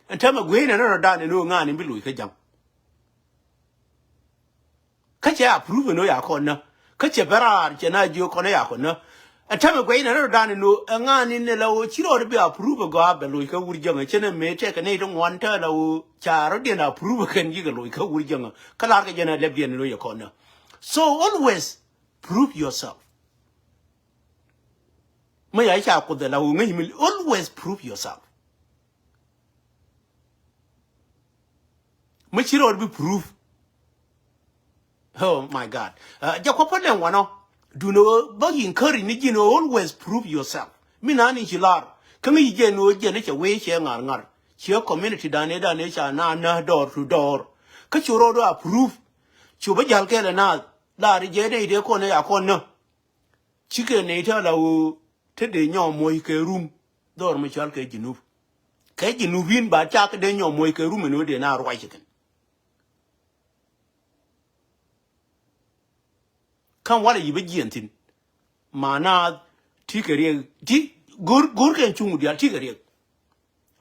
Ɛn täämɛ gui̱cnɛ ni rɔ dan ɛn ɣöö ŋa̱a̱n in bi loc kä ja̱ŋ. Kä cɛ approve ɛn ɣöö ya kɔn nä. Kä cɛ bɛ raar cɛ na jiök kɔn ɛ ya kɔn nä. Ɛn täämɛ gui̱cnɛ ni rɔ dan ɛn ɣöö ɛ ŋa̱a̱n in ɛ la ɣöö ci rɔɔd bi approve ɛ gɔaa bɛ loc kä wur jäŋä. Cin ɛ mɛ tɛkɛ nɛy ti ŋuan tääl ɛ ɣöö ca rɔ̱diɛn approve kɛn yikɛ loc kä wur jäŋä. Kä la̱rkɛ jɛn ɛ lɛpdiɛn ɛn ɣöö yɛ kɔn nä. So always prove yourself. Mi ya ca kuoth ala wu ŋäc mi always prove yourself. Mi ci rɔɔd bi prove. Oh my God. Uh, jɛ kuɔth pä lɛŋ wanɔ. Duno bä encourage ni ji̱n always prove yourself. Mi na ni ci lar. Kä ŋäc jɛ ni wä jɛ ni cɛ wee cɛ ŋar ŋar. Ciɛ community dan ëë dan ëë ca na na door to door. Kä cu rɔɔd a prove. Cu bä jal kɛɛl ɛ naath. Lar jɛ ni dee kɔn ɛ ya kɔn nä. Cikɛ nɛy te ala ɣöö te dee nyɔk moc kɛ rum dhɔr mi cɔal kɛ Jinub. Kɛ Jinub in ba cak dee nyɔk moc kɛ rum ɛn ɣöö dee na ruac kɛn. Ka̱m walɛ yi bä jiɛn thi̱n. Mana ti kɛ riɛk ti go̱r go̱r kɛn cuŋ diaal ti kɛ riɛk.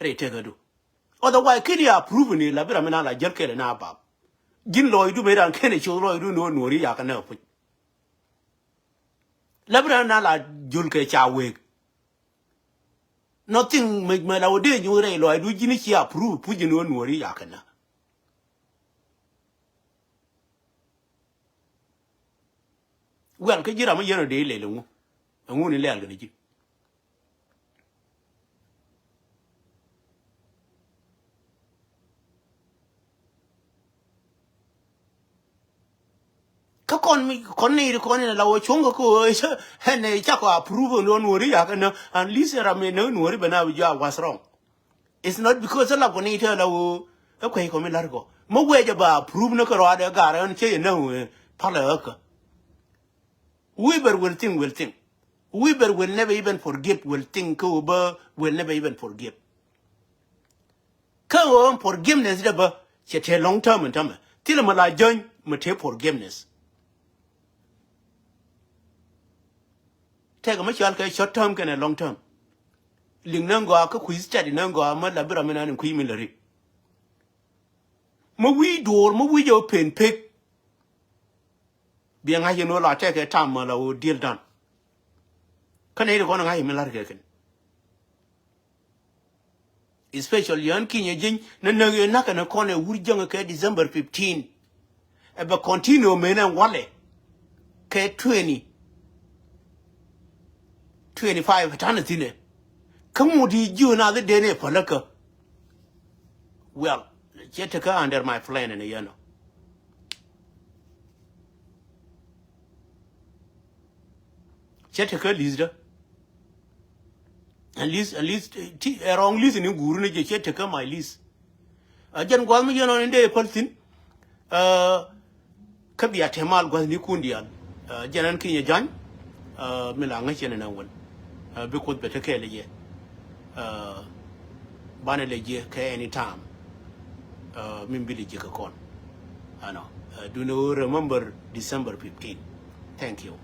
Rɛy tekädu. Otherwise ken ya approve ni la bi ram mi na la jäl kɛl na bap. Ji̱n lɔcdu mëë ran ken ɛ coth lɔcdu ni wä nuɔ̱ɔ̱ri yakɛ nä puc. Lɛ bi rɛn na la jol kɛ ca wek. Nothing mec mɛ la wä dee nyuth rɛy lɔaacdu ji̱n ci approve puc ji̱n wä nuɔ̱ɔ̱ri yakɛ nä. Wial kä ji̱ ram mi yɛn ɔ dee lɛl ɛŋu? Ɛŋu ni lɛl kɛ ni ji̱? Kä kɔn mi, kɔn ni ri kɔn ni la wä cuɔ̱ŋ kɛ kɛ wä, ɛn cakɔ approve ni wä Nuɔri yakɛ nä, at least ram mi nä Nuɔri bɛ na bi jɔ a was wrong. It's not because la kɔn ni tɛ la wä, ɛ kuɛ kɔ mi lar kɔ. Mɛ wee jɛ ba approve ni kɛ rɔadɛ gar ɛn cɛ yɛ nä wä, palɛ ɛ kɛ. Whoever will think, will think. Whoever will never even forgive, will think, kɛ wä bä, will never even forgive. Kä ɣöö forgiveness dɛ bä cɛ tëë long term in tämɛ. Thilɛ mi la jäny mi tëë forgiveness. Tɛkɛ mi cɔal kɛ short term kɛnɛ long term. Liŋ ni gɔaa kä kui̱ study ni gɔaa mi la bi ram mi nan in kui̱ mi lɛ ri. Mi wi̱i̱ duɔ̱ɔ̱r mi wi̱i̱ jɛ wä pen pek. Biɛ ŋa̱c yɛn wä la tɛkɛ tam mɔ la wä deal done. Kä nɛy ti kɔn ŋa̱c yɛn mi la̱r kɛ kɛn. Especially yɛn kinyɛ jieny ni näk yɛ na̱k kɛn kɔn ɛ wur jäŋ kɛ December fifteen. Ɛ bɛ continue mënɛ walɛ kɛ twenty, twenty five ta̱nɛ thi̱nɛ. Kä ŋut i̱ jiö na dhi den ɛ päläkä. Well, cɛ tekä under my plan ɛn yɛn ɔ. Cɛ tekä list dä. At least, at least, ti ɛ wrong list ni guur ni jɛ cɛ tekä my list. A jɛn gua̱th mi yɛn ɔ ni dee päl thi̱n. Kä bia te mal gua̱thnikun diaal. Jɛn ɛn kinyɛ ja̱ny mi la ŋäc yɛn ɛn ɛn wän. Bi Kuoth bɛ te kɛɛl yɛ. Banɛ lɛ jiɛ kɛ any time. Min bi lɛ jiɛ kɛ kɔn. Ɛnɔ. Duni wä remember December fifteen. Thank you.